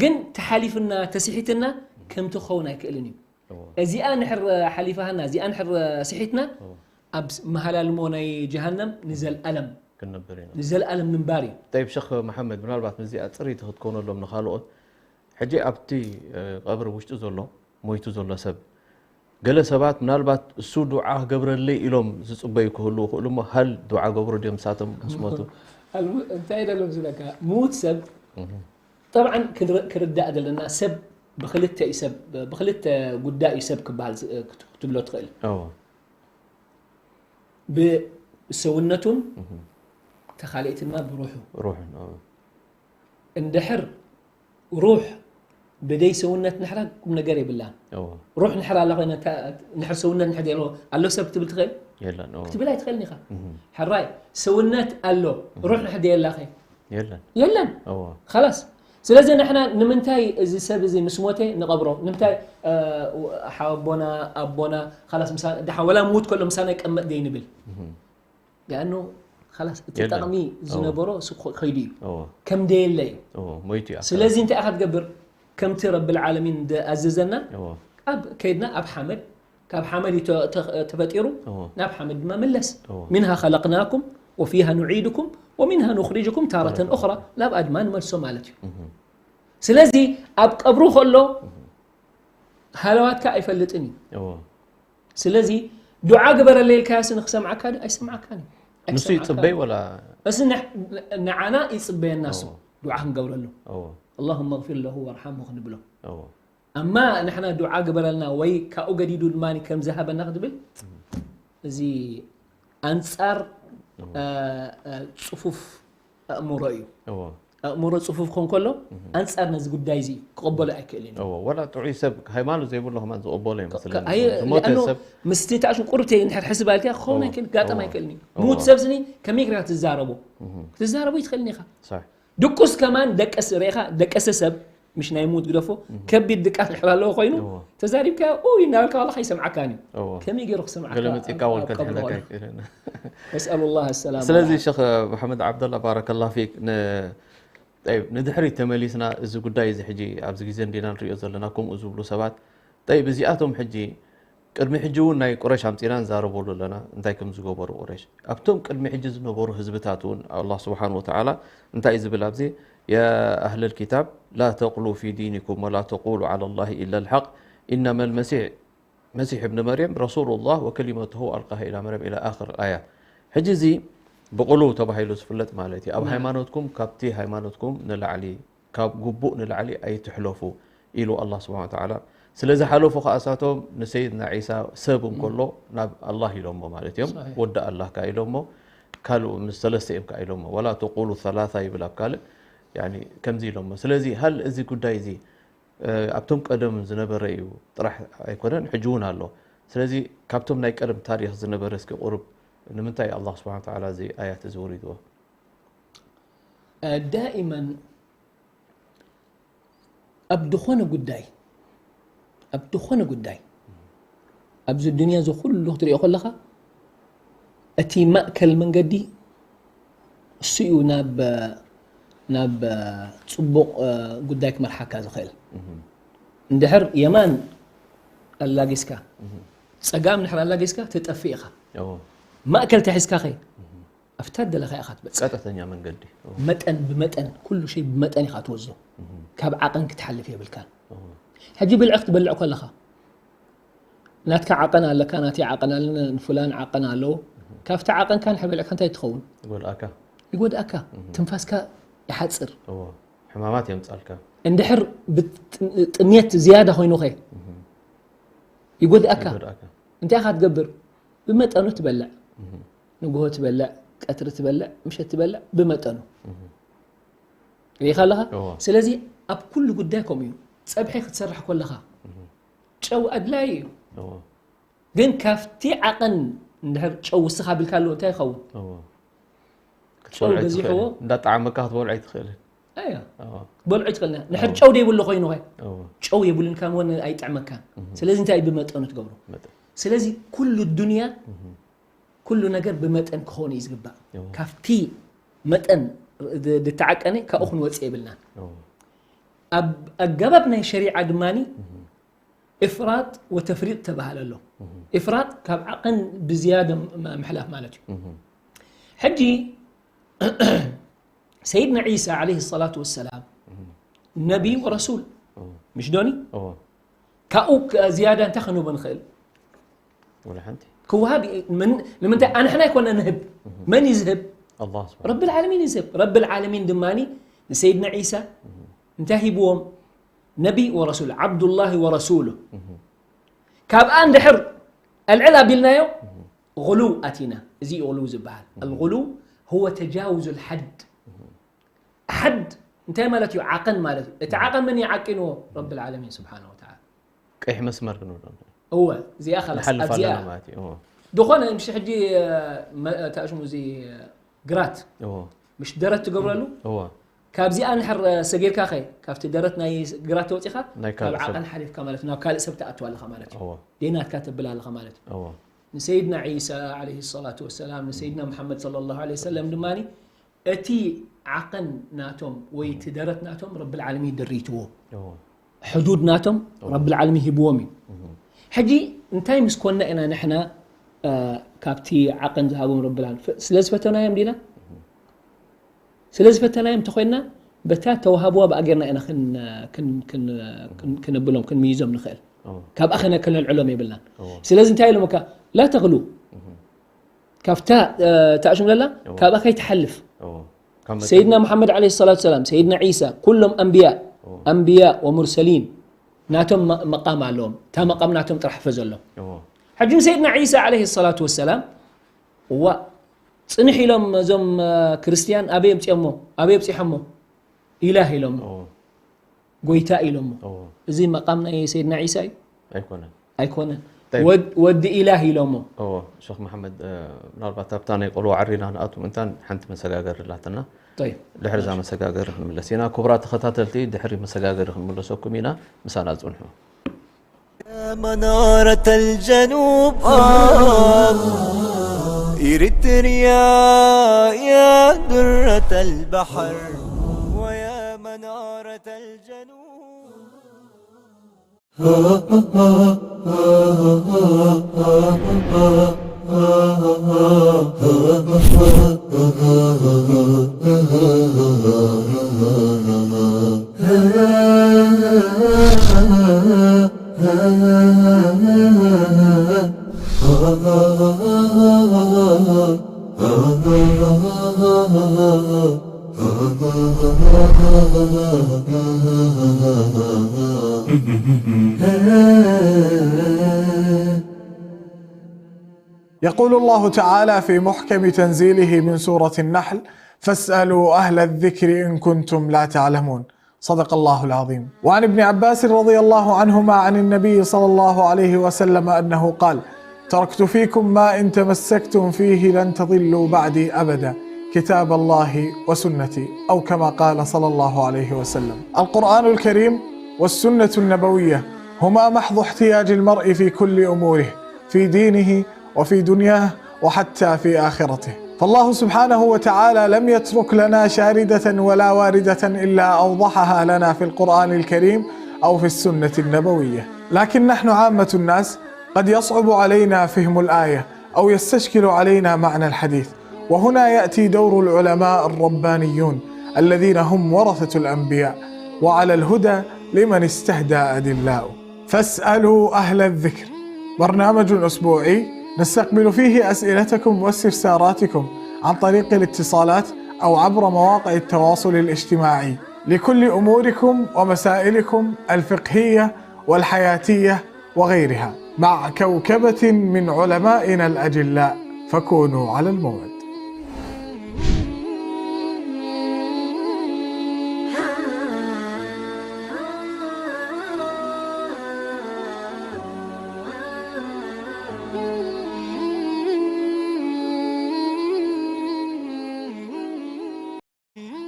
ግን ተሓሊፍና ተስሒትና ከምቲ ክኸውን ኣይክእልን እዩ። እዎ እዚኣ ንሕር ሓሊፋና እዚኣ ንሕር ስሒትና ኣብ መሃላልሞ ናይ ጀሃነም ንዘልኣለም ክንነብር ኢና። ንዘልኣለም ምንባር እዩ። ጠይብ ሸኽ መሓመድ፣ ምናልባት ምስዚኣ ፅርይቲ ክትኮነሎም ንኻልኦት፣ ሕጂ ኣብቲ እ፣ ቀብሪ ውሽጢ ዘሎ ሞይቱ ዘሎ ሰብ፣ ገለ ሰባት ምናልባት እሱ ዱዓ ክገብረለይ ኢሎም ዝፅበዩ ክህልዉ ይኽእሉ እሞ፣ ሃል ዱዓ ገብሩ ድዮም ንሳቶም ምስ ሞቱ? ኣልሙ- እንታይ ደሎም ዝብለካ፣ ምዉት ሰብ ጠብዓን ክንር- ክርዳእ ዘለና ሰብ ብክልተ እዩ ሰብ ብክልተ ጉዳይ እዩ ሰብ ክበሃል ዝ- ክት- ክትብሎ ትኽእል። እዎ ብሰውነቱን ተኻልእቲ ድማ ብሩሑ። ሩሕን እዎ እንድሕር ሩሕ ብደይ ሰውነት ንሕራ ቁም ነገር የብላን። እዎ ሩሕ ንሕር ኣላ ኮይነ እታ- ንሕር ሰውነት ንሕር የለ ኣሎ ሰብ ክትብል ትኽእል የለን እዎ ክትብል ኣይትኽእልን ኢኻ። ሕራይ ሰውነት ኣሎ ሩሕ ንሕር የላኸ የለን የለን እዎ خلاص። ስለዚ ንሕና ንምንታይ እዚ ሰብ እዚ ምስ ሞተ ንቐብሮ? ንምንታይ እ፣ ሓወቦና ኣቦና خلاص ምሳ ደሓ ወላ ምውት ከሎ ምሳና ይቀመጥ ደይ ንብል? ያኑ خلاص እቲ የለን። ጠቕሚ ዝነበሮ እሱ ከ- ከይዱ እዩ እዎ ከም ደየለ እዩ። እዎ ሞይቱ እያ ስለዚ እንታይ ኢኻ ትገብር? ከምቲ ረብል ዓለሚን ዝኣዘዘና እዎ ኣብ ከይድና ኣብ ሓመድ ካብ ሓመድ እዩ ተ- ተ- ተፈጢሩ እዎ ናብ ሓመድ ድማ ምለስ። እዎ منها خلقناكم وفيها نعيدكم ومنها نخرجكم تارة أخرى ናብ ኣድማ ንመልሶ ማለት እዩ። ስለዚ ኣብ ቀብሩ ከሎ ሃለዋትካ ኣይፈልጥን እዩ። እዎ ስለዚ ዱዓ ግበረለይ ኢልካዮስ ንክሰምዓካ ዶ ኣይሰምዓካን እዩ። ንሱ ኣይሰምዓካን ይፅበይ እዩ። ወላ እሱ ንሕ- ንዓና ይፅበየና እሱ እዎ። ዱዓ ክንገብረሉ እዎ اللهم اغفر له وارحمه ክንብሎ እዎ ኣማ ንሕና ዱዓ ግበረልና ወይ ካብኡ ገዲዱ ድማ ከም ዝሃበና ክትብል እዚ ኣንፃር እ፣ እ፣ ፅፉፍ ኣእምሮ እዩ። እዎ ኣእምሮ ፅፉፍ ክኾን ከሎ ኣንፃር ነዚ ጉዳይ እዚ ክቕበሎ ኣይክእልን እዩ። እዎ ወላ ጥዑይ ሰብ ሃይማኖት ዘይብሉ ከማን ዝቕበሎ ይመስለኒ ኣየ- ዝሞተ لأنه ሰብ ምስቲ ታሽም ቁርብተይ እንድሕር ሕስብ ኣልካ ክኸውን እዎ፣ ኣይክእል ጋጠም እዎ፣ ኣይክእልን እዩ። እዎ። ምዉት ሰብ ስኒ ከመይ ጌርካ ትዛረቦ ክትዛረቦ ይትኽእልን ኢኻ። ሳሕ ድቁስ ከማን ደቀስ ርኢኻ ደቀሰ ሰብ ምሽ ናይ ምዉት ግደፎ ከቢድ ድቃስ ድሕር ኣለዎ ኮይኑ እዎ። ተዛሪብካዮ ኡይ እናበልካ ዋላ ከይሰምዓካን እዩ። እዎ ከመይ ገይሩ ክሰምዓካ ገለ መፂእካ ኣብ- ወልከ ኣብ ቀብሪ ትሕለካ ከሎ? ይክእልን ነስኣሉ ላህ ሰላም ስለዚ ሸኽ መሓመድ ዓብደላ ባረከላ ፊክ ን- ጠይብ ንድሕሪት ተመሊስና እዚ ጉዳይ እዚ ሕጂ ኣብዚ ግዜ እንዲና ንሪኦ ዘለና ከምኡ ዝብሉ ሰባት ጠይብ እዚኣቶም ሕጂ ቅድሚ ሕጂ እውን ናይ ቁረሽ ኣምፂና ንዛረበሉ ኣለና እንታይ ከም ዝገበሩ ቁረሽ ኣብቶም ቅድሚ ሕጂ ዝነበሩ ህዝብታት እውን ኣላ ስብሓን ወተዓላ እንታይ እዩ ዝብል ኣብዚ يا أهل الكتاب لا تغلوا في دينكم ولا تقولوا على الله إلا الحق إنما المسيح مسيح ابن مريم رسول الله وكلمته ألقاها إلى مريم إلى آخر الآيات ሕጂ እዚ ብቕሉው ተባሂሉ ዝፍለጥ ማለት እዩ ኣብ ናም። ሃይማኖትኩም ካብቲ ሃይማኖትኩም ንላዕሊ ካብ ግቡእ ንላዕሊ ኣይትሕለፉ ኢሉ ኣላ ስብሓን ተዓላ ስለ ዝሓለፉ ከኣሳቶም ንሰይድና ዒሳ ሰብ እንከሎ ናብ ኣላህ ኢሎሞ ማለት እዮም صحيح. ወዲ ኣላህ ከ ኢሎሞ ካልኡ ምስ ሰለስተ እዮም ከ ኢሎሞ ወላ ተቁሉ ሰላሳ ይብል ኣብ ካልእ ያኒ ከምዚ ኢሎሞ ስለዚ ሃል እዚ ጉዳይ እዚ እ፣ ኣብቶም ቀደም ዝነበረ እዩ ጥራሕ ኣይኮነን ሕጂ እውን ኣሎ ስለዚ ካብቶም ናይ ቀደም ታሪክ ዝነበረ እስኪ ቁሩብ ንምንታይ ኣላህ ስብሓን ተዓላ እዚ ኣያት እዚ ወሪድዎ ዳኢመን ኣብ ዝኾነ ጉዳይ ኣብ ዝኾነ ጉዳይ ኣብዚ ዱንያ እዚ ኩሉ ክትሪኦ ከለኻ እቲ ማእከል መንገዲ እሱ እዩ ናብ ናብ ፅቡቕ ጉዳይ ክመርሓካ ዝኽእል። እንድሕር የማን ኣላጊስካ ፀጋም እንድሕር ኣላጊስካ ትጠፍእ ኢኻ። እዎ። ማእከል ተሒዝካ ኸ ኣብታ ደለኻ ኢኻ ትበፅሕ። ቀጥተኛ መንገዲ። እዎ። መጠን ብመጠን ኩሉ ሸይ ብመጠን ኢኻ ትወስዶ። ካብ ዓቐን ክትሓልፍ የብልካን። እዎ። ሕጂ ብልዒ ክትበልዕ ከለኻ ናትካ ዓቐን ኣለካ፣ ናተይ ዓቐን ኣለና፣ ንፉላን ዓቐን ኣለዎ። ካብቲ ዓቐንካ ንድሕር በሊዕካ እንታይ ትኸውን? ይጎድኣካ። ይጎድኣካ። ትንፋስካ ይሓፅር። እዎ። ሕማማት የምፃልካ። እንድሕር ብጥ- ጥሜት ዝያዳ ኮይኑኸ ይጎድኣካ። ይጎድኣካ። እንታይ ኢኻ ትገብር? ብመጠኑ ትበልዕ። ንግሆ ትበልዕ፣ ቀትሪ ትበልዕ፣ ምሸት ትበልዕ፣ ብመጠኑ። ርኢኻ ኣለኻ? ስለዚ ኣብ ኩሉ ጉዳይ ከምኡ እዩ። ጸብሒ ክትሰርሕ ከለኻ ጨው ኣድላዪ እዩ። ግን ካብቲ ዓቐን እንድሕር ጨው ውስኽ ኣቢልካሉ እንታይ ይኸውን? ጨው በዚሕዎ? እንዳጣዓመካ ክትበልዖ ኣይትኽእልን። ክትበልዖ ኣይትኽእልን። ንድሕር ጨው ዘይብሉ ኮይኑ ኸ? ጨው የብሉን፣ ከም እውን ኣይጥዕመካን። ስለዚ እንታይ እዩ ብመጠኑ ትገብሮ። ስለዚ ኩሉ ዱንያ፣ ኩሉ ነገር ብመጠን ክኸውን እዩ ዝግባእ። ካብቲ መጠን ድ-፣ ድተዓቀነ ካብኡ ክንወፅእ የብልናን። ኣብ ኣገባብ ናይ ሸሪዓ ድማ ኢፍራጥ ወተፍሪጥ ተባህለ ኣሎ። ኢፍራጥ ካብ ዓቐን ብዝያደ ም-፣ ምሕላፍ ማለት እዩ። ሕጂ ሰይድና ዒሳ ዓለይሂ ሰላቱ ወሰላም ነቢ ወረሱል ምሽ ዶኒ? ካብኡ ክ-፣ ዝያዳ እንታይ ክንህቦ ንኽእል? ክወሃብ ይ-፣ ምን-፣ ንምንታይ ኣንሕና ኣይኮነ ንህብ? መን እዩ ዝህብ? ረብል ዓለሚን እዩ ዝህብ። ረብል ዓለሚን ድማ ንሰይድና ዒሳ እንታይ ሂብዎም? ነቢ ወረሱል፣ ዓብዱላሂ ወረሱሉ። ካብኣ እንድሕር ኣልዕል ኣቢልናዮ፣ غلو ኣቲና። እዚ እዩ غلو ዝበሃል። الغلو هو تجاوز الحد። ሓድ እንታይ ማለት እዩ? ዓቐን ማለት እዩ። እቲ ዓቐን መን እዩ ዓቂንዎ? ረብል ዓለሚን ስብሓነ ወተዓላ። ቀይሕ መስመር ክንብሎ እወ፣ እዚኣ ኸላስ ንሓልፍ ኣብዚኣ ኣለና ማለት እዩ። እወ። ዝኾነ ምሽ ሕጂ መ-፣ ታሽሙ እዚ ግራት እወ። ምሽ ደረት ትገብረሉ እወ። ካብዚኣ ንሕር ሰጊርካ ኸ ካብቲ ደረት ናይ ግራት ተወፂኻ ናይ ካብ ካልእ ሰብ። ዓቐን ሓሊፍካ ማለት ናብ ካልእ ሰብ ትኣትዋ ኣለኻ ማለት እዩ። እወ። ደይናትካ ተብል ኣለኻ ማለት እዩ። እወ። ንሰይድና ዒሳ ዓለይሂ ሰላቱ ወሰላም፣ ንሰይድና ሙሓመድ ሰለላሁ ዓለይሂ ወሰለም ድማ እቲ ዓቐን ናቶም ወይ እቲ ደረት ናቶም ረብል ዓለሚን ድሪትዎ። እወ። ሕዱድ ናቶም ረብል ዓለሚን ሂብዎም እዩ። ሕጂ እንታይ ምስ ኮና ኢና ንሕና፣ እ፣ ካብቲ ዓቐን ዝሃቦም ረብል ዓለሚን ፍ-፣ ስለ ዝፈተናዮም ዲና? ስለ ዝፈተናዮም እንተኾይንና በታ ተዋህብዋ ብኣ ጌርና ኢና ክን-፣ ክን-፣ ክን-፣ ክን-፣ ክንብሎም፣ ክንምይዞም ንኽእል። እወ። ካብኣ ከነ-፣ ከነልዕሎም የብልናን። እወ። ስለዚ እንታይ ኢሎም እካ? ላ ተግሉ። ካብታ፣ እ፣ ታሽሙ ለላ፣ እወ። ካብኣ ከይትሓልፍ። እወ። ካብ መጠን ሰይድና መሓመድ ዓለይሂ ሰላቱ ሰላም፣ ሰይድና ዒሳ፣ ኩሎም ኣንብያ፣ እወ። ኣንብያ ወሙርሰሊን ናቶም መ-፣ መቃም ኣለዎም። እታ መቃም ናቶም ጥራሕ ፈዘሎም። እወ። ሕጂ ሰይድና ዒሳ ዓለይሂ ሰላቱ ወሰላም፣ እዋ፣ ጽንሕ ኢሎም እዞም፣ እ፣ ክርስትያን ኣበይ ኣምጺኦሞ? ኣበይ ኣብጺሖሞ? ኢላህ ኢሎሞ። እወ። ጎይታ ኢሎሞ። እወ። እዚ መቃም ናይ ሰይድና ዒሳ እዩ? ኣይኮነን። ኣይኮነን። ጠይብ። ወድ-፣ ወዲ ኢላህ ኢሎሞ። እወ፣ ሸኽ መሓመድ፣ እ፣ ምናልባት ኣብታ ናይ ቆልዑ ዓሪና ንኣቱ ምእንታን ሓንቲ መሰጋገሪ ኣላትና። ጠይብ። ድሕሪ እዛ መሰጋገሪ ክንምለስ ኢና። ክቡራት ተኸታተልቲ፣ ድሕሪ መሰጋገሪ ክንምለሰኩም ኢና። ምሳና ጽንሑ። يا منارة الجنوب، آه، إريتريا، يا درة البحر، ويا منارة الجنوب. يقول الله تعالى في محكم تنزيله من سورة النحل: فاسألوا أهل الذكر إن كنتم لا تعلمون. صدق الله العظيم. وعن ابن عباس رضي الله عنهما عن النبي صلى الله عليه وسلم أنه قال: تركت فيكم ما إن تمسكتم فيه لن تضلوا بعدي أبدا، كتاب الله وسنتي، أو كما قال صلى الله عليه وسلم. القرآن الكريم والسنة النبوية هما محض احتياج المرء في كل أموره، في دينه وفي دنياه وحتى في آخرته. فالله سبحانه وتعالى لم يترك لنا شاردة ولا واردة إلا أوضحها لنا في القرآن الكريم أو في السنة النبوية. لكن نحن عامة الناس قد يصعب علينا فهم الآية أو يستشكل علينا معنى الحديث، وهنا يأتي دور العلماء الربانيون الذين هم ورثة الأنبياء، وعلى الهدى لمن استهدى أدلاؤه. فاسألوا أهل الذكر، برنامج أسبوعي نستقبل فيه أسئلتكم واستفساراتكم عن طريق الاتصالات أو عبر مواقع التواصل الاجتماعي لكل أموركم ومسائلكم الفقهية والحياتية وغيرها، مع كوكبة من علمائنا الأجلاء. فكونوا على الموعد.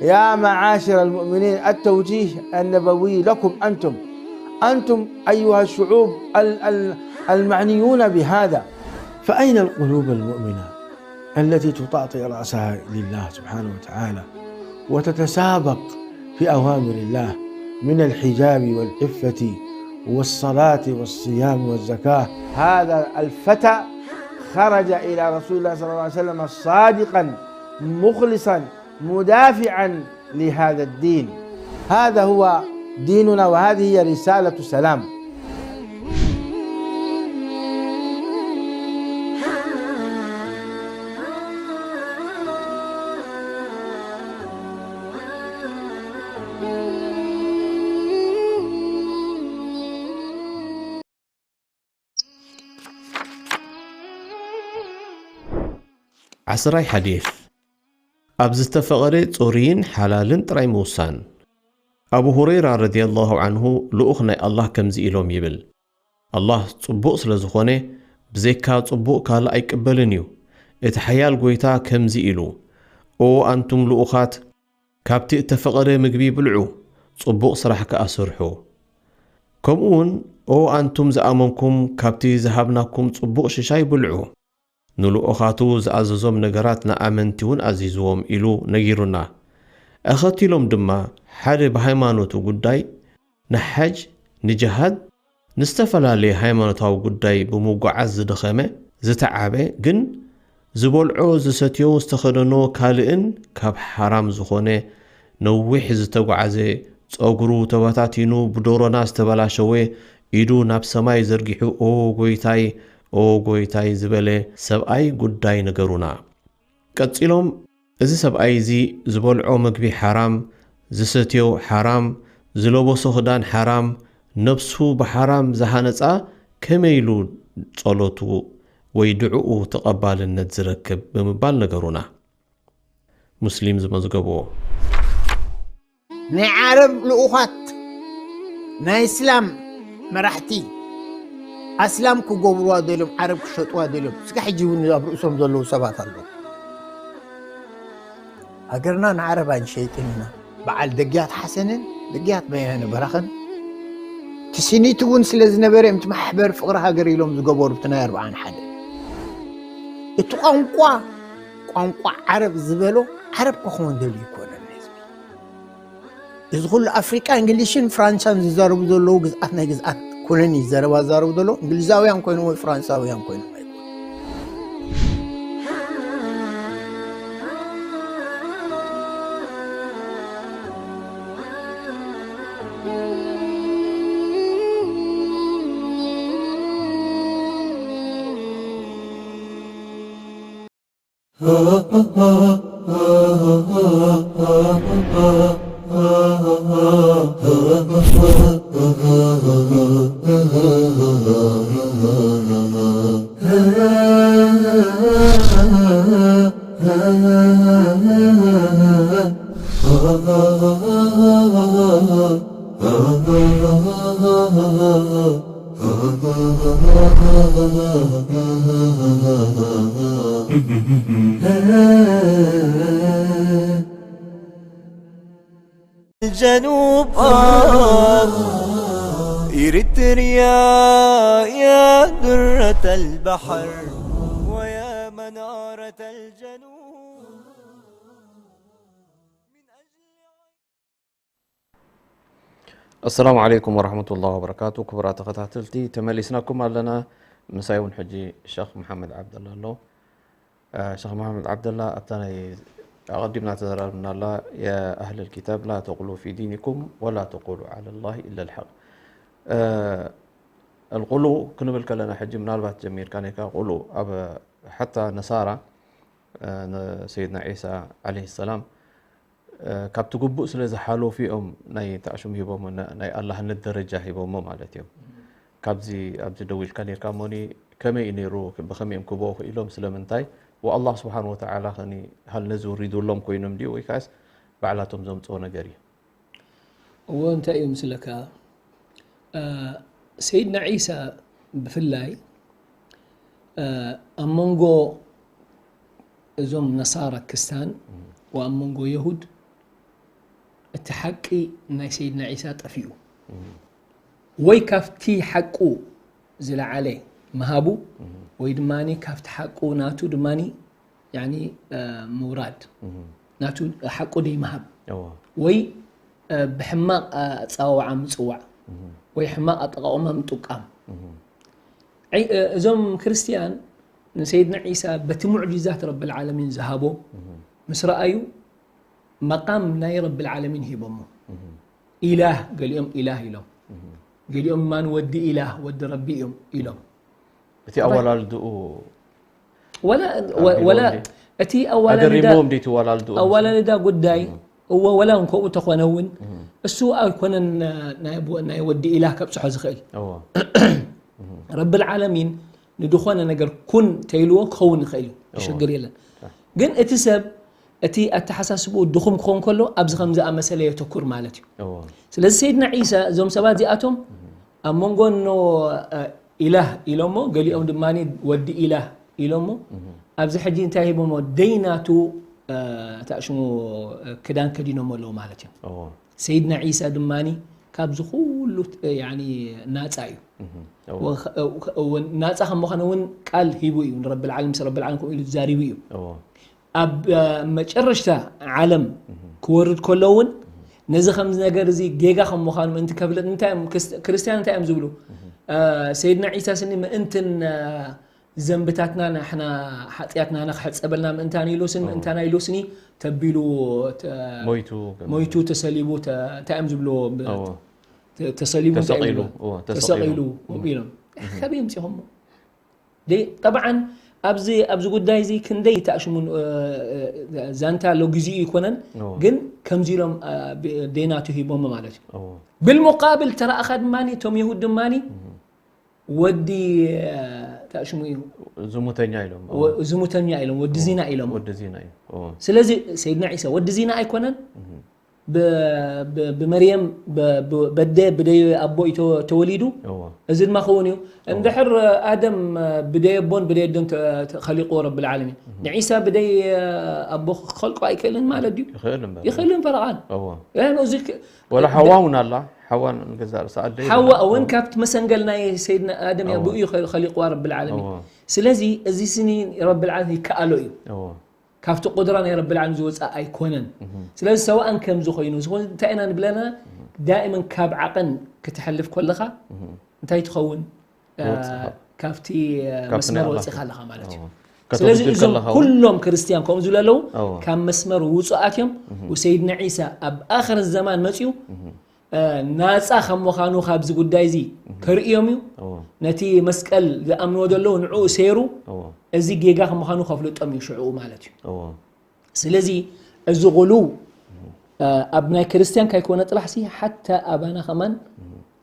يا معاشر المؤمنين، التوجيه النبوي لكم أنتم، أنتم أيها الشعوب ال-، ال-، المعنيون بهذا. فأين القلوب المؤمنة التي تطأطئ رأسها لله سبحانه وتعالى وتتسابق في أوامر الله من الحجاب والعفة والصلاة والصيام والزكاة؟ هذا الفتى خرج إلى رسول الله صلى الله عليه وسلم صادقا مخلصا مدافعا لهذا الدين. هذا هو ديننا، وهذه هي رسالة سلام. ዓስራይ ሓዲስ፣ ኣብ ዝተፈቐደ ጽሩይን ሓላልን ጥራይ ምውሳን። ኣቡ ሁረይራ ረዲየላሁ ዐንሁ፣ ልኡኽ ናይ ኣላህ ከምዚ ኢሎም ይብል፣ ኣላህ ጽቡቕ ስለ ዝኾነ፣ ብዘይካ ጽቡቕ ካልእ ኣይቅበልን እዩ። እቲ ሓያል ጎይታ ከምዚ ኢሉ፣ ኦ ኣንቱም ልኡኻት፣ ካብቲ እተፈቐደ ምግቢ ብልዑ፣ ጽቡቕ ስራሕ ከኣ ስርሑ። ከምኡ እውን፣ ኦ ኣንቱም ዝኣመንኩም፣ ካብቲ ዝሃብናኩም ጽቡቕ ሽሻይ ብልዑ። ንልኡኻቱ ዝኣዘዞም ነገራት ንኣመንቲ እውን ኣዚዝዎም ኢሉ ነጊሩና። ኣኸቲሎም ድማ ሓደ ብሃይማኖቱ ጉዳይ፣ ንሓጅ፣ ንጅሃድ፣ ንዝተፈላለየ ሃይማኖታዊ ጉዳይ ብምጉዓዝ ዝደኸመ፣ ዝተዓበ፣ ግን ዝበልዖ፣ ዝሰትዮ፣ ዝተኸደኖ ካልእን ካብ ሓራም ዝኾነ ነዊሕ ዝተጓዓዘ፣ ጸጉሩ ተበታቲኑ ብዶሮና ዝተበላሸወ፣ ኢዱ ናብ ሰማይ ዘርጊሑ ኦ ጎይታይ፣ ኦ ጎይታይ ዝበለ ሰብኣይ ጉዳይ ንገሩና። ቀጺሎም፣ እዚ ሰብኣይ እዚ ዝበልዖ መግቢ ሓራም፣ ዝሰትዮ ሓራም፣ ዝለበሶ ክዳን ሓራም፣ ነብሱ ብሓራም ዝሃነጻ ከመይ ኢሉ ጸሎቱ ወይ ድዕኡ ተቐባልነት ዝረክብ ብምባል ነገሩና። ሙስሊም ዝመዝገብዎ። ናይ ዓረብ ልኡኻት ናይ እስላም መራሕቲ ኣስላም ክገብርዋ ደልዮም ዓረብ ክሸጥዋ ደልዮም እስከ ሕጂ እውን ኣብ ርእሶም ዘለዉ ሰባት ኣለዉ። ሃገርና ንዓረብ ኣይንሸይጥን ኢና። በዓል ደግያት ሓሰንን ደግያት በየነ በራኸን እቲ ሲኒት እውን ስለ ዝነበረ እዮም እቲ ማሕበር ፍቕሪ ሃገር ኢሎም ዝገበሩ እቲ ናይ ኣርብዓን ሓደ። እቲ ቋንቋ ቋንቋ ዓረብ ዝበሎ ዓረብ ክኸውን ደልዩ ይኮነን ህዝቢ። እዚ ኩሉ ኣፍሪቃ እንግሊሽን ፍራንሳን ዝዛረቡ ዘለዉ ግዝኣት ናይ ግዝኣት ኩነን እዩ ዘረባ ዝዛረቡ ዘለዉ እንግሊዛውያን ኮይኖም ወይ ፍራንሳውያን ኮይኖም ኣይኮኑን። الجنوب آه إريتريا يا درة البحر ويا منارة الجنوب. ኣሰላሙ ዓለይኩም ወረሕመቱላሂ ወበረካቱ። ክቡራት ተኸታተልቲ፣ ተመሊስናኩም ኣለና። ምሳይ እውን ሕጂ ሸኽ መሓመድ ዓብደላ ኣሎ። ሸኽ መሓመድ ዓብደላ ኣብታ ናይ ኣቐዲምና ተዘራርብናላ የኣህለል ኪታብ ላ ተቁሉ ፊ ዲኒኩም ወላ ተቁሉ ዓለ ላሂ ኢለ ልሓቅ። ኣልቁሉ ክንብል ከለና ሕጂ ምናልባት ጀሚርካ ነካ ቁሉ ኣብ ሓታ ነሳራ ንሰይድና ዒሳ ዓለይሂ ሰላም ካብቲ ግቡእ ስለ ዝሓለፉ እዮም ናይ ተዕሹም ሂቦሞ ናይ ኣላህነት ደረጃ ሂቦሞ ማለት እዮም። ካብዚ ኣብዚ ደው ኢልካ ኔርካ እሞኒ ከመይ እዩ ነይሩ ብኸመይ እዮም ክቦ ኢሎም ስለምንታይ ወኣላህ ስብሓን ወተዓላ ከኒ ሃል ነዚ ውሪዱሎም ኮይኖም ድዩ ወይ ከዓስ ባዕላቶም ዘምፅኦ ነገር እዩ? እዎ እንታይ እዩ ምስለካ? እ፣ ሰይድና ዒሳ ብፍላይ፣ እ፣ ኣብ መንጎ እዞም ነሳራ ክስታን ወኣብ መንጎ የሁድ እቲ ሓቂ ናይ ሰይድና ዒሳ ጠፊኡ። ወይ ካብቲ ሓቁ ዝለዓለ ምሃቡ፣ ወይ ድማ ካብቲ ሓቁ ናቱ ድማ ያኒ፣ እ፣ ምውራድ፣ ናቱ ሓቁ ደይ ምሃብ፣ እዎ ወይ፣ እ፣ ብሕማቕ ኣጸዋውዓ ምጽዋዕ፣ ወይ ሕማቕ ኣጠቓቕማ ምጥቃም። ዒ-፣ እ፣ እዞም ክርስትያን ንሰይድና ዒሳ በቲ ሙዕጂዛት ረብል ዓለሚን ዝሃቦ ምስ ረኣዩ መቃም ናይ ረብል ዓለሚን ሂቦሞ። ኢላህ፣ ገሊኦም ኢላህ ኢሎም፣ ገሊኦም ማን ወዲ ኢላህ፣ ወዲ ረቢ እዮም ኢሎም። እቲ ኣወላልድኡ ወላ ኣቢሉ ወላ እንዲ- እቲ ኣዋላልዳ ኣገሪምዎም ድዩ እቲ ወላልድኡ? ኣዋላልዳ ጉዳይ እዎ ወላ እንከኡ ተኾነ እውን እሱ ኣይኮነን ናይ ቡ- ናይ ወዲ ኢላህ ከብጽሖ ዝኽእል። እዎ ረብል ዓለሚን ንድኾነ ነገር ኩን ተይልዎ ክኸውን ይኽእል እዩ፣ ይሸግር የለን። ግን እቲ ሰብ እቲ ኣተሓሳስብኡ ድኹም ክኸውን ከሎ ኣብዚ ከም ዝኣመሰለ የተኩር ማለት እዩ። እዎ ስለዚ ሰይድና ዒሳ እዞም ሰባት እዚኣቶም ኣብ መንጎ እኖ፣ እ፣ ኢላህ ኢሎሞ፣ ገሊኦም ድማ ወዲ ኢላህ ኢሎሞ። ኣብዚ ሕጂ እንታይ ሂቦሞ? ደይናቱ፣ እ፣ ታሽሙ፣ እ፣ ክዳን ከዲኖሞ ኣለዉ ማለት እዮም። እዎ ሰይድና ዒሳ ድማ ካብዚ ኩሉ፣ እ፣ ያኒ ናጻ እዩ። እዎ ወ-፣ ወ-፣ ናጻ ከም ምዃኑ እውን ቃል ሂቡ እዩ። ንረብል ዓለም፣ ምስ ረብል ዓለም ከምኡ ኢሉ ተዛሪቡ እዩ። እዎ ኣብ፣ እ፣ መጨረሽታ ዓለም ክወርድ ከሎ እውን ነዚ ከምዚ ነገር እዚ ጌጋ ከም ምዃኑ ምእንቲ ከፍለጥ እንታይ እዮም ክርስት-፣ ክርስትያን እንታይ እዮም ዝብሉ? እ፣ ሰይድና ዒሳ ስኒ ምእንትን፣ እ፣ ዘንብታትና ንሕና ሓጢኣትና ንኽሕጸበልና ምእንታን ኢሉ ስኒ ምእንታና ኢሉ ስኒ ተቢሉ ተ-፣ ሞይቱ ሞይቱ ተሰሊቡ ተ-፣ እንታይ እዮም ዝብልዎ? ብ-፣ እዎ ተ-፣ ተሰሊቡ እንታይ እዮም ተሰቒሉ ዝብልዎ? እዎ ተሰቒሉ ኢሎም ከበይ ኣምጺኦሞ? ደይ-፣ ጠብዓን ኣብዚ ኣብዚ ጉዳይ እዚ ክንደይ ተኣሽሙን፣ እ፣ እ፣ ዛንታ ኣሎ፣ ግዜኡ ኣይኮነን። እዎ ግን ከምዚ ኢሎም፣ እ፣ ብ-፣ ደይናቱ ሂቦሞ ማለት እዩ። እዎ ብልሙቃብል ተረኣኻ ድማ እቶም የሁድ ድማ ወዲ፣ እ፣ ተኣሽሙ እዩ ዝሙተኛ ኢሎም እዎ ወ-፣ ዝሙተኛ ኢሎም፣ ወዲ ዚና ኢሎም። ወዲ ዚና እዩ እዎ ስለዚ ሰይድና ዒሳ ወዲ ዚና ኣይኮነን። ብ-፣ ብ-፣ ብመርየም በ-፣ ብ-፣ በደ ብደይ ኣቦ እዩ ተወ-፣ ተወሊዱ። እዎ እዚ ድማ ክኸውን እዩ። እንድሕር ኣደም ብደይ ኣቦን ብደይ ኣደን ተ-፣ ተ-፣ ኸሊቕዎ ረብል ዓለሚን፣ ንዒሳ ብደይ ኣቦ ክኸልቆ ኣይክእልን ማለት ድዩ? ይኽእል እምበር ይኽእል እምበር ቃል እዎ ያን እዚ ክ-፣ ወላ ሓዋ እውን ኣላ። ሓዋ ንገዛእ ርእሳ ኣደይ ሓዋ ይብላ። እውን ካብቲ መሰንገል ናይ ሰይድና ኣደም እዎ። ኣቦኡ እዩ ኸ-፣ ኸሊቕዋ ረብል ዓለሚን። እዎ ስለዚ እዚ ስኒ ረብል ዓለሚን ይከኣሎ እዩ። እዎ ካብቲ ቁድራ ናይ ረብል ዓለሚን ዝወፅእ ኣይኮነን። እህ ስለዚ ሰዋእን ከምዚ ኮይኑ፣ ዝኾነ እንታይ ኢና ንብለና? ዳእመን ካብ ዓቐን ክትሐልፍ ከለኻ እንታይ ትኸውን? ትወፅእ። ካብቲ ካብቲ መስመር ናይ ኣላህ ወፂኻ ኣለኻ ማለት እዩ። እዎ ስለዚ ከተውድድ እዞም ከለኻ እውን ኩሎም ክርስትያን ከምኡ ዝብሉ ኣለዉ እዎ ካብ መስመር ውፁኣት እዮም። ወሰይድና ዒሳ ኣብ ኣኽር ዘማን መፅዩ፣ እ፣ ናፃ ከም ምዃኑ ካብዚ ጉዳይ እዚ ከርእዮም እዩ። እዎ ነቲ መስቀል ዝኣምንዎ ዘለዉ ንዕኡ ሰይሩ እዎ እዚ ጌጋ ከም ምዃኑ ከፍልጦም እዩ ሽዕኡ ማለት እዩ። እዎ ስለዚ እዚ ቁሉ፣ እ፣ ኣብ ናይ ክርስትያን ካይኮነ ጥራሕ ሲ ሓታ ኣባና ከማን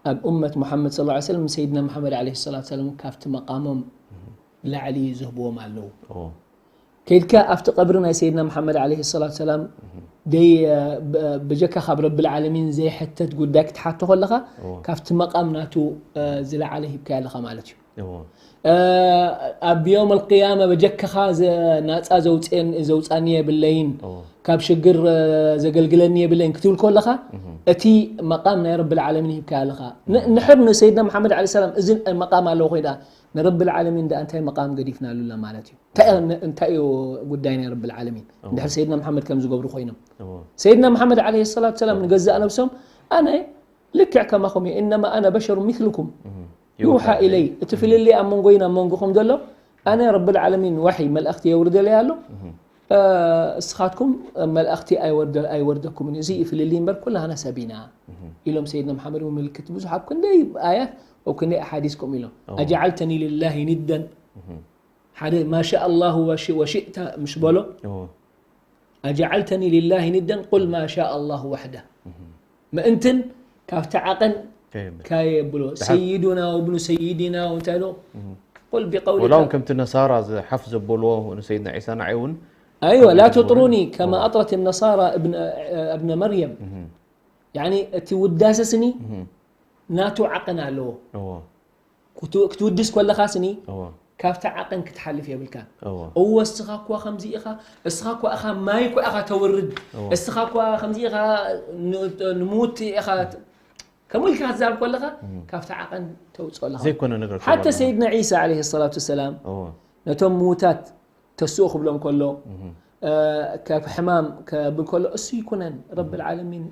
ኣብ እመት ሙሓመድ ሰለላሁ ዐለይሂ ወሰለም ሰይድና መሓመድ ዐለይሂ ሰላቱ ሰላም ካብቲ መቃሞም ላዕሊ ዝህብዎም ኣለዉ። እዎ ከይድካ ኣብቲ ቀብሪ ናይ ሰይድና መሓመድ ዐለይሂ ሰላቱ ሰላም ደይ፣ እ፣ ብ-፣ ብጀካ ካብ ረብል ዓለሚን ዘይሕተት ጉዳይ ክትሓቶ ከለኻ እዎ ካብቲ መቃም ናቱ፣ እ፣ ዝለዓለ ሂብካዮ ኣለኻ ማለት እዩ። እዎ እ፣ ኣብ የውም ኣልቅያማ በጀካኻ ዘ-፣ ናፃ ዘውፅኤን-፣ ዘውፃኒ የብለይን፣ እዎ ካብ ሽግር፣ እ፣ ዘገልግለኒ የብለይን ክትብል ከለኻ እቲ መቃም ናይ ረብል ዓለሚን ሂብካዮ ኣለኻ። ን-፣ ንሕር ንሰይድና መሓመድ ዐለይሂ ሰላም እዚ መቃም ኣለዎ ኮይዳ ንረብል ዓለሚን ደኣ እንታይ መቃም ገዲፍናሉ ኣለና ማለት እዩ? እንታይ ን-፣ እንታይ እዩ ጉዳይ ናይ ረብል ዓለሚን? እንድሕር ሰይድና መሓመድ ከም ዝገብሩ ኮይኖም እዎ ሰይድና መሓመድ ዐለይሂ ሰላቱ ሰላም ንገዛእ ነብሶም ኣነ ልክዕ ከማኹም እየ፣ እነማ ኣነ በሸሩ ሚስልኩም እህ ይውሓ ኢለይ፣ እቲ ፍልልይ ኣብ መንጎይን ኣብ መንጎኹም ዘሎ ኣነ ረብል ዓለሚን ዋሒ መልእኽቲ የውርደለይ ኣሎ። እ፣ እስኻትኩም መልእኽቲ ኣይወርደ-፣ ኣይወርደኩምን እዩ። እዚ እዩ ፍልልይ እምበር ኩላህና ሰብ ኢና ኢሎም ሰይድና መሓመድ እውን ምልክት ብዙሕ ኣብ ክንደይ ኣያት ኣብ ክንደይ ኣሓዲስ ከምኡ ኢሎም እዎ ኣጀዓልተኒ ሊላሂ ኒደን እህ ሓደ ማሻ ኣላሁ ወሺ-፣ ወሺእታ ምሽ በሎ እዎ ኣጀዓልተኒ ሊላሂ ኒደን ቁል ማሻ ኣላሁ ዋሕዳ ምእንትን ካብቲ ዓቐን ከየብል ካየብሎ ድሓር- ሰይዱና ወብኑ ሰይዲና እንታይ ዶ እህ قل بقولك. ወላ እውን ከምቲ ነሳራ ዝሓፍ ዘበልዎ ንሰይድና ዒሳ ንዓይ እውን أيوة، لا ከምኡ ዝብል تطروني كما እዎ። أطرت النصارى ابن ابن مريم. እህም፣ يعني እቲ ውዳሰ ስኒ እህም፣ ናቱ ዓቐን ኣለዎ። እዎ፣ ክቱ- ክትውድስ ከለኻ ስኒ እዎ፣ ካብቲ ዓቐን ክትሓልፍ የብልካ። እዎ፣ እወ እስኻ እኳ ከምዚ ኢኻ፣ እስኻ እኳ ኢኻ ማይ እኳ ኢኻ ተውርድ፣ እዎ። እስኻ እኳ ከምዚ ኢኻ ን- ንምውት ኢኻ ት- ከምኡ ኢልካ ክትዛረብ ከለኻ እም። ካብቲ ዓቐን ተውፅኦ ኣለኻ። ዘይኮነ ነገር ሓተ ትብሎ። ሰይድና ዒሳ ዓለይሂ ሰላቱ ወሰላም እዎ፣ ነቶም ምዉታት ተስኡ ክብሎም ከሎ እህም፣ እ፣ ካብ ሕማም ከብል ከሎ እሱ ይኩነን ረብል ዓለሚን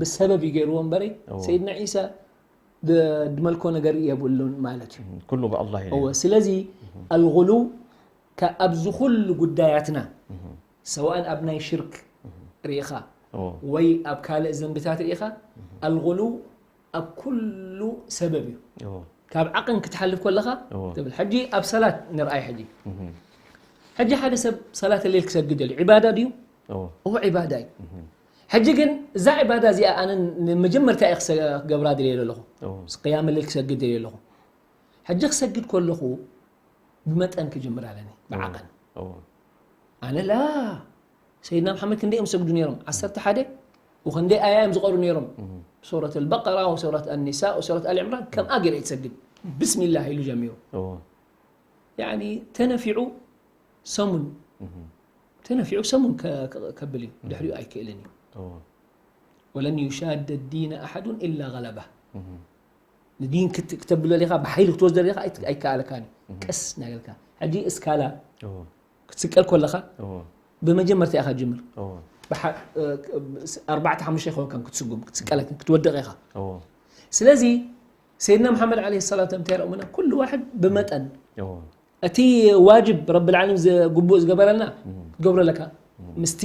ብሰበብ እዩ ገይርዎ እምበረ እዎ። ሰይድና ዒሳ ድ- ድመልኮ ነገር የብሉን ማለት እዩ። እህም፣ ኩሉ ብኣላህ እዩ እወ ነይሩ። ስለዚ ኣልጉሉው ከ- ኣብዚ ኩሉ ጉዳያትና እህም፣ ሰዋእን ኣብ ናይ ሽርክ ርኢኻ እዎ፣ ወይ ኣብ ካልእ ዘንብታት ርኢኻ ኣልጉሉው ኣብ ኩሉ ሰበብ እዩ። እዎ፣ ካብ ዓቐን ክትሓልፍ ከለኻ እዎ። ትብል። ሕጂ ኣብ ሰላት ንርኣይ። ሕጂ እህም፣ ሕጂ ሓደ ሰብ ሰላት ሌል ክሰግድ ደልዩ ዒባዳ ድዩ? እዎ፣ እዎ ዒባዳ እዩ። እህም፣ ሕጂ ግን እዛ ዒባዳ እዚኣ ኣነ ንመጀመርታ እየ ክሰ- ክገብራ ድልየ ዘለኹ። እዎ፣ ቅያም ሌል ክሰግድ ድልየ ኣለኹ። ሕጂ ክሰግድ ከለኹ ብመጠን ክጅምር ኣለኒ ብዓቐን። እዎ፣ ኣነ ላ ሰይድና መሓመድ ክንደይ እዮም ዝሰግዱ ነይሮም? ዓሰርተ ሓደ ወክንደይ ኣያ እዮም ዝቐሩ ነይሮም። እህም፣ ሱረት ኣልበቀራ ወሱረት ኣኒሳ ወሱረት ኣል ዕምራን ከምኣ ገይረ እየ ትሰግድ። ብስሚላህ ኢሉ ጀሚሩ። እዎ፣ ያኒ ተነፊዑ ሰሙን እህም፣ ተነፊዑ ሰሙን ከ- ከ- ከብል እዩ። ድሕሪኡ ኣይክእልን እዩ። እዎ፣ ወለን ዩሻደ ዲነ ኣሓዱን ኢላ ገለባ። እህም፣ ንዲን ክት- ክተብሎ ዲኻ ብሓይሊ ክትወስዶ ዲኻ ኣይት- ኣይከኣለካን እዩ። ቀስ እናበልካ ሕጂ እስካላ እዎ፣ ክትስቀል ከለኻ እዎ፣ ብመጀመርታ ኢኻ ጅምር። እዎ፣ ብሓ- እ፣ ኣርባዕተ ሓሙሽተ ይኸውን ከም ክትስጉም ክትስቀል ክትወድቕ ኢኻ። እዎ፣ ስለዚ ሰይድና መሓመድ ዓለይሂ ሰላቱ እንታይ ረእሙና? ኩሉ ዋሕድ ብመጠን እዎ፣ እቲ ዋጅብ ረብል ዓለሚን ግቡእ ዝገበረልና ክትገብሮ ኣለካ። ምስቲ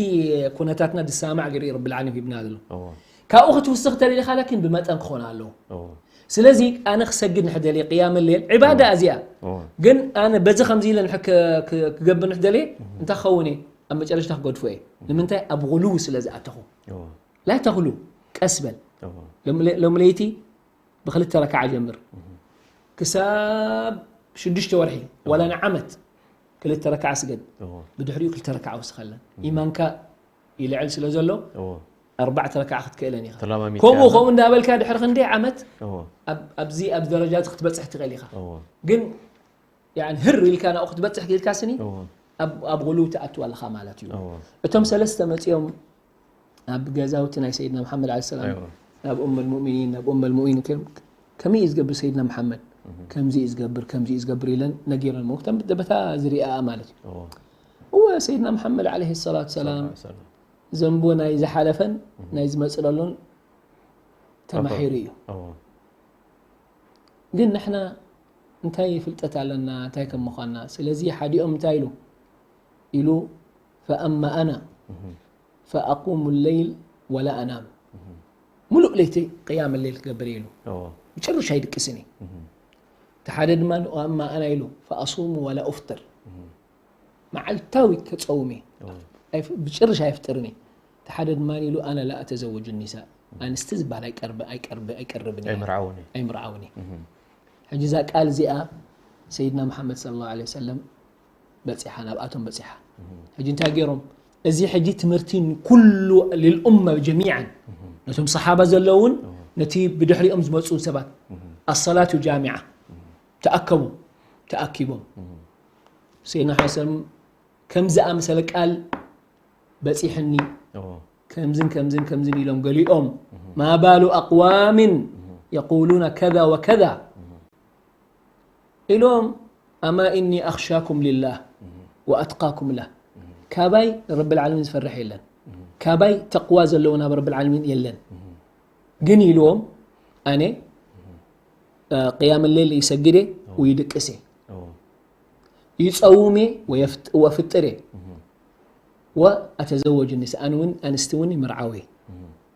ኩነታትና ዝሰማማዕ ገይሩ እዩ ረብል ዓለሚን ሂብና ዘሎ። እዎ፣ ካብኡ ክትውስኽ ተደሊኻ ላኪን ብመጠን ክኾን ኣለዎ። እዎ፣ ስለዚ ኣነ ክሰግድ ንሕደልየ ቅያም ሌል ዒባዳ እዚኣ እዎ፣ ግን ኣነ በዚ ከምዚ ኢለ ንሕ- ክ- ክ- ክገብር ንሕደልየ እንታይ ክኸውን እየ? ኣብ መጨረሽታ ክገድፎ እየ። ንምንታይ? ኣብ ጉሉው ስለ ዝኣተኹ። እዎ፣ ላ ተኽሉ ቀስ በል። እዎ፣ ሎም- ለ- ሎም ለይቲ ብክልተ ረክዓ ጀምር ክሳብ ሽዱሽተ ወርሒ ዋላ ንዓመት ክልተ ረክዓ ስገድ። እዎ፣ ብድሕሪኡ ክልተ ረክዓ ወስኸለን። ኢማንካ ይልዕል ስለ ዘሎ እዎ፣ ኣርባዕተ ረክዓ ክትክእለን ኢኻ። ተላማሚድካ ከምኡ ኢኻ። ከምኡ እንዳበልካ ድሕሪ ክንደይ ዓመት እዎ፣ ኣብ- ኣብዚ ኣብዚ ደረጃ እዚ ክትበፅሕ ትኽእል ኢኻ። እዎ፣ ግን ያኒ ህር ኢልካ ናብኡ ክትበፅሕ ኢልካ ስኒ እዎ፣ ኣብ ኣብ ጉሉው ትኣቱ ኣለኻ ማለት እዩ። እዎ፣ እቶም ሰለስተ መፂኦም ኣብ ገዛውቲ ናይ ሰይድና መሓመድ ዓለይሂ ሰላም እዎ፣ ናብ ኡም ልሙእሚኒን ናብ ኡም ልሙእሚኒን ከ- ከመይ እዩ ዝገብር ሰይድና መሓመድ? ከምዚ እዩ ዝገብር፣ ከምዚ እዩ ዝገብር ኢለን ነጊረን። ምክንያቱ በታ ዝሪኣ ማለት እዩ። እዎ፣ እወ ሰይድና መሓመድ ዓለይሂ ሰላቱ ሰላም ሰላም፣ ዘንቡ ናይ ዝሓለፈን ናይ ዝመፅእ ዘሎን ተማሒሩ እዩ። እዎ፣ ግን ንሕና እንታይ ፍልጠት ኣለና እንታይ ከም ምዃንና? ስለዚ ሓዲኦም እንታይ ኢሉ ኢሉ ፈኣማ ኣና ፈኣቁሙ ለይል ወላ ኣናም፣ ሙሉእ ለይቲ ቅያም ለይል ክገብር እየ ኢሉ እዎ፣ ብጭርሽ ኣይድቅስን እየ። እቲ ሓደ ድማ ወኣማ ኣና ኢሉ ፈኣሱሙ ወላ ኡፍጥር፣ መዓልታዊ ከፀውም እየ። እዎ፣ ኣይፍ- ብጭርሽ ኣይፍጥርን እየ። እቲ ሓደ ድማ ኢሉ ኣነ ላ ኣተዘወጁ ኒሳ፣ ኣንስቲ ዝበሃል ኣይቀርብ ኣይቀርብ ኣይቀርብን እየ። ኣይምርዓውን እየ። ኣይምርዓውን እየ። ሕጂ እዛ ቃል እዚኣ ሰይድና መሓመድ ሰለላሁ ዐለይሂ ወሰለም በፂሓ፣ ናብኣቶም በፂሓ። ሕጂ እንታይ ገይሮም? እዚ ሕጂ ትምህርቲ ኩሉ ልልኡመ ጀሚዓን ነቶም ሰሓባ ዘለውን ነቲ ብድሕሪኦም ዝመፁ ሰባት ኣሰላቱ ጃሚዓ ተኣከቡ፣ ተኣኪቦም ሰይድና ሓሰን ከም ዝኣመሰለ ቃል በፂሕኒ እዎ። ከምዝን ከምዝን ከምዝን ኢሎም ገሊኦም ማ ባሉ ኣቅዋምን የቁሉና ከዛ ወከዛ ኢሎም ኣማ እኒ ኣኽሻኩም ልላህ ወኣትቃኩም ላህ ካባይ ረቢ ልዓለሚን ዝፈርሕ የለን ካባይ ተቅዋ ዘለዎ ናብ ረቢ ልዓለሚን የለን ግን ኢልዎም ኣነ ቅያም ሌል ይሰግደ ውይድቅስ እዎ። ይጸውሜ ወፍጥሬ ወኣተዘወጁ ኒሳ ኣነ እውን ኣንስቲ እውን ይምርዓወ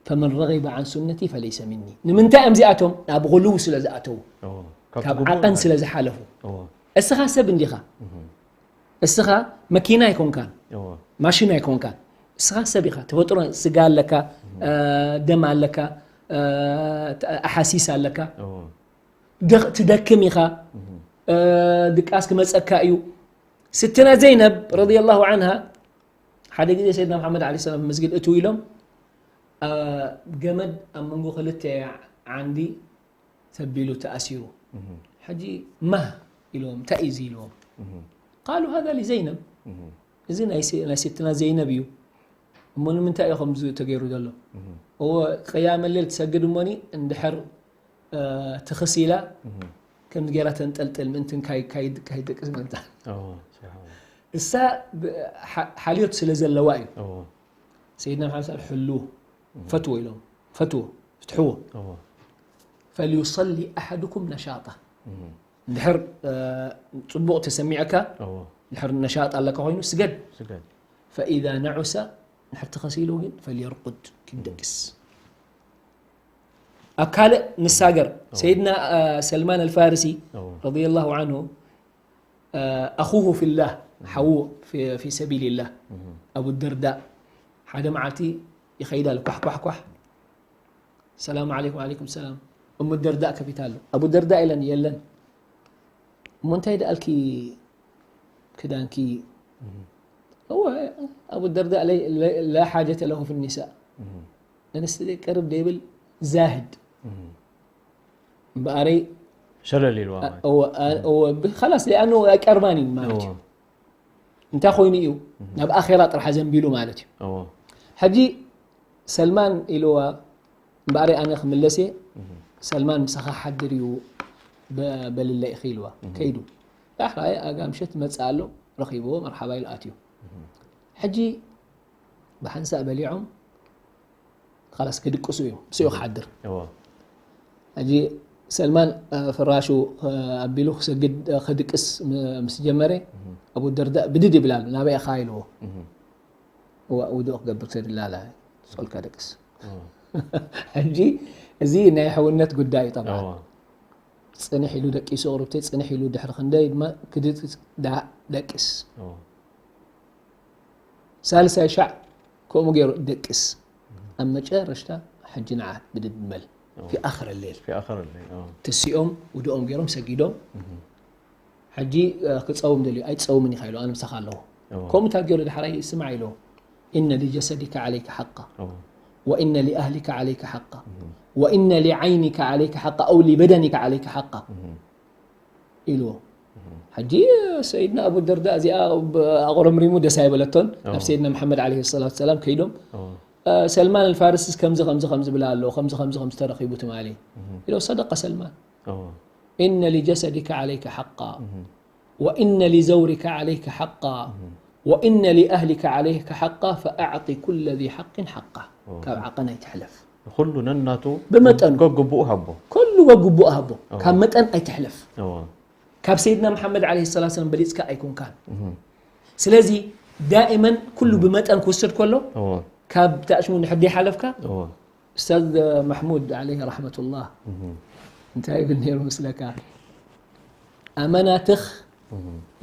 ፈመን ረጊበ ዓን ሱነቲ ፈለይሰ ሚኒ ንምንታይ እዮም እዚኣቶም ናብ غلو ስለ ዝኣተዉ እዎ። ካብ ግቡእ ዓቐን ማለት ስለ ዝሓለፉ እዎ። እስኻ ሰብ እንዲኻ እስኻ መኪና ኣይኮንካን እዎ። ማሽን ኣይኮንካን እስኻ ሰብ ኢኻ ተፈጥሮ ስጋ ኣለካ ደም ኣለካ ኣሓሲስ ኣለካ እዎ። ደኽ- ትደክም ኢኻ ድቃስ ክመጸካ እዩ። ስትና ዘይነብ ረዲየላሁ ዐንሃ ሓደ ግዜ ሰይድና መሓመድ ዓለይሂ ሰላም መስጊድ እትው ኢሎም፣ ገመድ ኣብ መንጎ ክልተ ዓንዲ ተቢሉ ተኣሲሩ። ሕጂ ማህ ኢልዎም፣ እንታይ እዩ እዚ ኢልዎም። ቃሉ ሃዛ ሊዘይነብ፣ እዚ ናይ ስትና ዘይነብ እዩ። እሞ ንምንታይ እዩ ከምዚ ተገይሩ ዘሎ? እወ ቅያመ ሌል ትሰግድ እሞኒ እንድሕር ትኽስ ኢላ ከምዚ ገይራ ተንጠልጥል ምእንቲ ካይደቅስ መጣ። እሳ ሓልዮት ስለ ዘለዋ እዩ። ሰይድና መሓመድ ሰለላሁ ዐለይሂ ወሰለም ሕሉ ፈትዎ ኢሎም፣ ፈትዎ ፍትሕዎ። ፈልዩሰሊ ኣሓድኩም ነሻጣ። እንድሕር ጽቡቕ ተሰሚዐካ፣ ድሕር ነሻጥ ኣለካ ኮይኑ ስገድ። ፈኢዛ ነዑሰ፣ ድሕር ተኸሲሉ ግን ፈልየርቁድ፣ ክደቅስ። ኣብ ካልእ ንሳገር። ሰይድና ሰልማን ኣልፋርሲ ረዲየላሁ ዐንሁ ኣኹሁ ፊላህ፣ ሓዉ ፊ ሰቢልላህ፣ ኣቡ ደርዳእ ሓደ መዓልቲ ይኸይድ ኣሎ። ኳሕ ኳሕ ኳሕ፣ ሰላም ዓለይኩም። ዓለይኩም ሰላም። እሙ ደርዳእ ከፊታ ኣሎ። ኣቡ ደርዳእ ኢለን፣ የለን። እሞ እንታይ ደኣልኪ ክዳንኪ? እወ ኣቡ ደርዳእ ላ ሓጀተ ለሁ ፊ ኒሳእ፣ ኣንስቲ ቀርብ ዘይብል ዛህድ እምበኣረይ ሸለል ኢልዋ ማለት። ከላስ ሊኣኑ ኣይቀርባን እዩ ማለት እዩ። እንታይ ኮይኑ እዩ ናብ ኣኼራ ጥራሕ ዘንቢሉ ማለት እዩ። ሕጂ ሰልማን ኢልዋ እምበኣረይ ኣነ ክምለስ እየ፣ ሰልማን ምሳኻ ሓድር እዩ በልለ ኢኺ ኢልዋ። ከይዱ ዳሕራይ ኣጋ ምሸት መጽእ ኣሎ፣ ረኺብዎ መርሓባ ኢሉ ኣትዩ። ሕጂ ብሓንሳእ በሊዖም ኻላስ ክድቅሱ እዩ፣ ምስኡ ክሓድር። ሕጂ ሰልማን ፍራሹ ኣቢሉ ክሰግድ ክድቅስ ምስ ጀመረ ኣቡ ደርዳእ ብድድ ይብል ኣሎ። ናበይ ኢኻ ኢልዎ። እዋ ውዱእ ክገብር ሰድላላ ሶልካ ደቅስ። ሕጂ እዚ ናይ ሕውነት ጉዳይ እዩ። ጠብዓ ጽንሕ ኢሉ ደቂሱ ቁርብተይ ጽንሕ ኢሉ ድሕሪ ክንደይ ድማ ክድቅስ ደቅስ። ሳልሳይ ሻዕ ከምኡ ገይሩ ደቅስ። ኣብ መጨረሽታ ሕጂ ንዓ ብድድ በል። ፊ ኣኽር ሌል ፊ ኣኽር ሌል ተሲኦም ውድኦም ገይሮም ሰጊዶም። ሕጂ ክፀውም ደልዩ ኣይትፀውምን ኢኻ ኢሉ ኣነ ምሳኻ ኣለኹ። ከምኡታት ገይሩ ዳሕራይ ስማዕ ኢሉ ኢነ ሊጀሰዲካ ዓለይካ ሓቃ ወኢነ ሊኣህሊካ ዓለይካ ሓቃ ወኢነ ሊዓይኒካ ዓለይካ ሓቃ ኣው ሊበደኒካ ዓለይካ ሓቃ ኢልዎ። ሕጂ ሰይድና ኣቡ ደርዳ እዚኣ ኣቑረምሪሙ ደስ ኣይበለቶን። ናብ ሰይድና መሓመድ ዓለይሂ ሰላቱ ሰላም ከይዶም ሰልማን ኣልፋርስ ከምዚ ከምዚ ከምዚ ብላ ኣሎ ከምዚ ከምዚ ከምዚ ተረኺቡ ትማሊ ኢሎ ሰደቀ ሰልማን ኢነ ሊጀሰዲካ ዓለይካ ሓቃ ወኢነ ሊዘውሪካ ዓለይካ ሓቃ ወኢነ ሊኣህሊካ ዓለይካ ሓቃ ፈኣዕጢ ኩለ ዚ ሓቅን ሓቃ። ካብ ዓቐን ኣይትሕለፍ። ንኹሉ ነናቱ ብመጠኑ። ገግቡኡ ሃቦ። ኩሉ ገግቡኡ ሃቦ። ካብ መጠን ኣይትሕለፍ። ካብ ሰይድና መሓመድ ዓለይሂ ሰላቱ ሰላም በሊፅካ ኣይኮንካን። ስለዚ ዳእመን ኩሉ ብመጠን ክውሰድ ከሎ ካብ ተኣሽሙ ንሕዲ ሓለፍካ ኡስታዝ ማሕሙድ ዓለይሂ ረሕመቱላህ እንታይ ይብል ነይሩ መስለካ? ኣመና ትኽ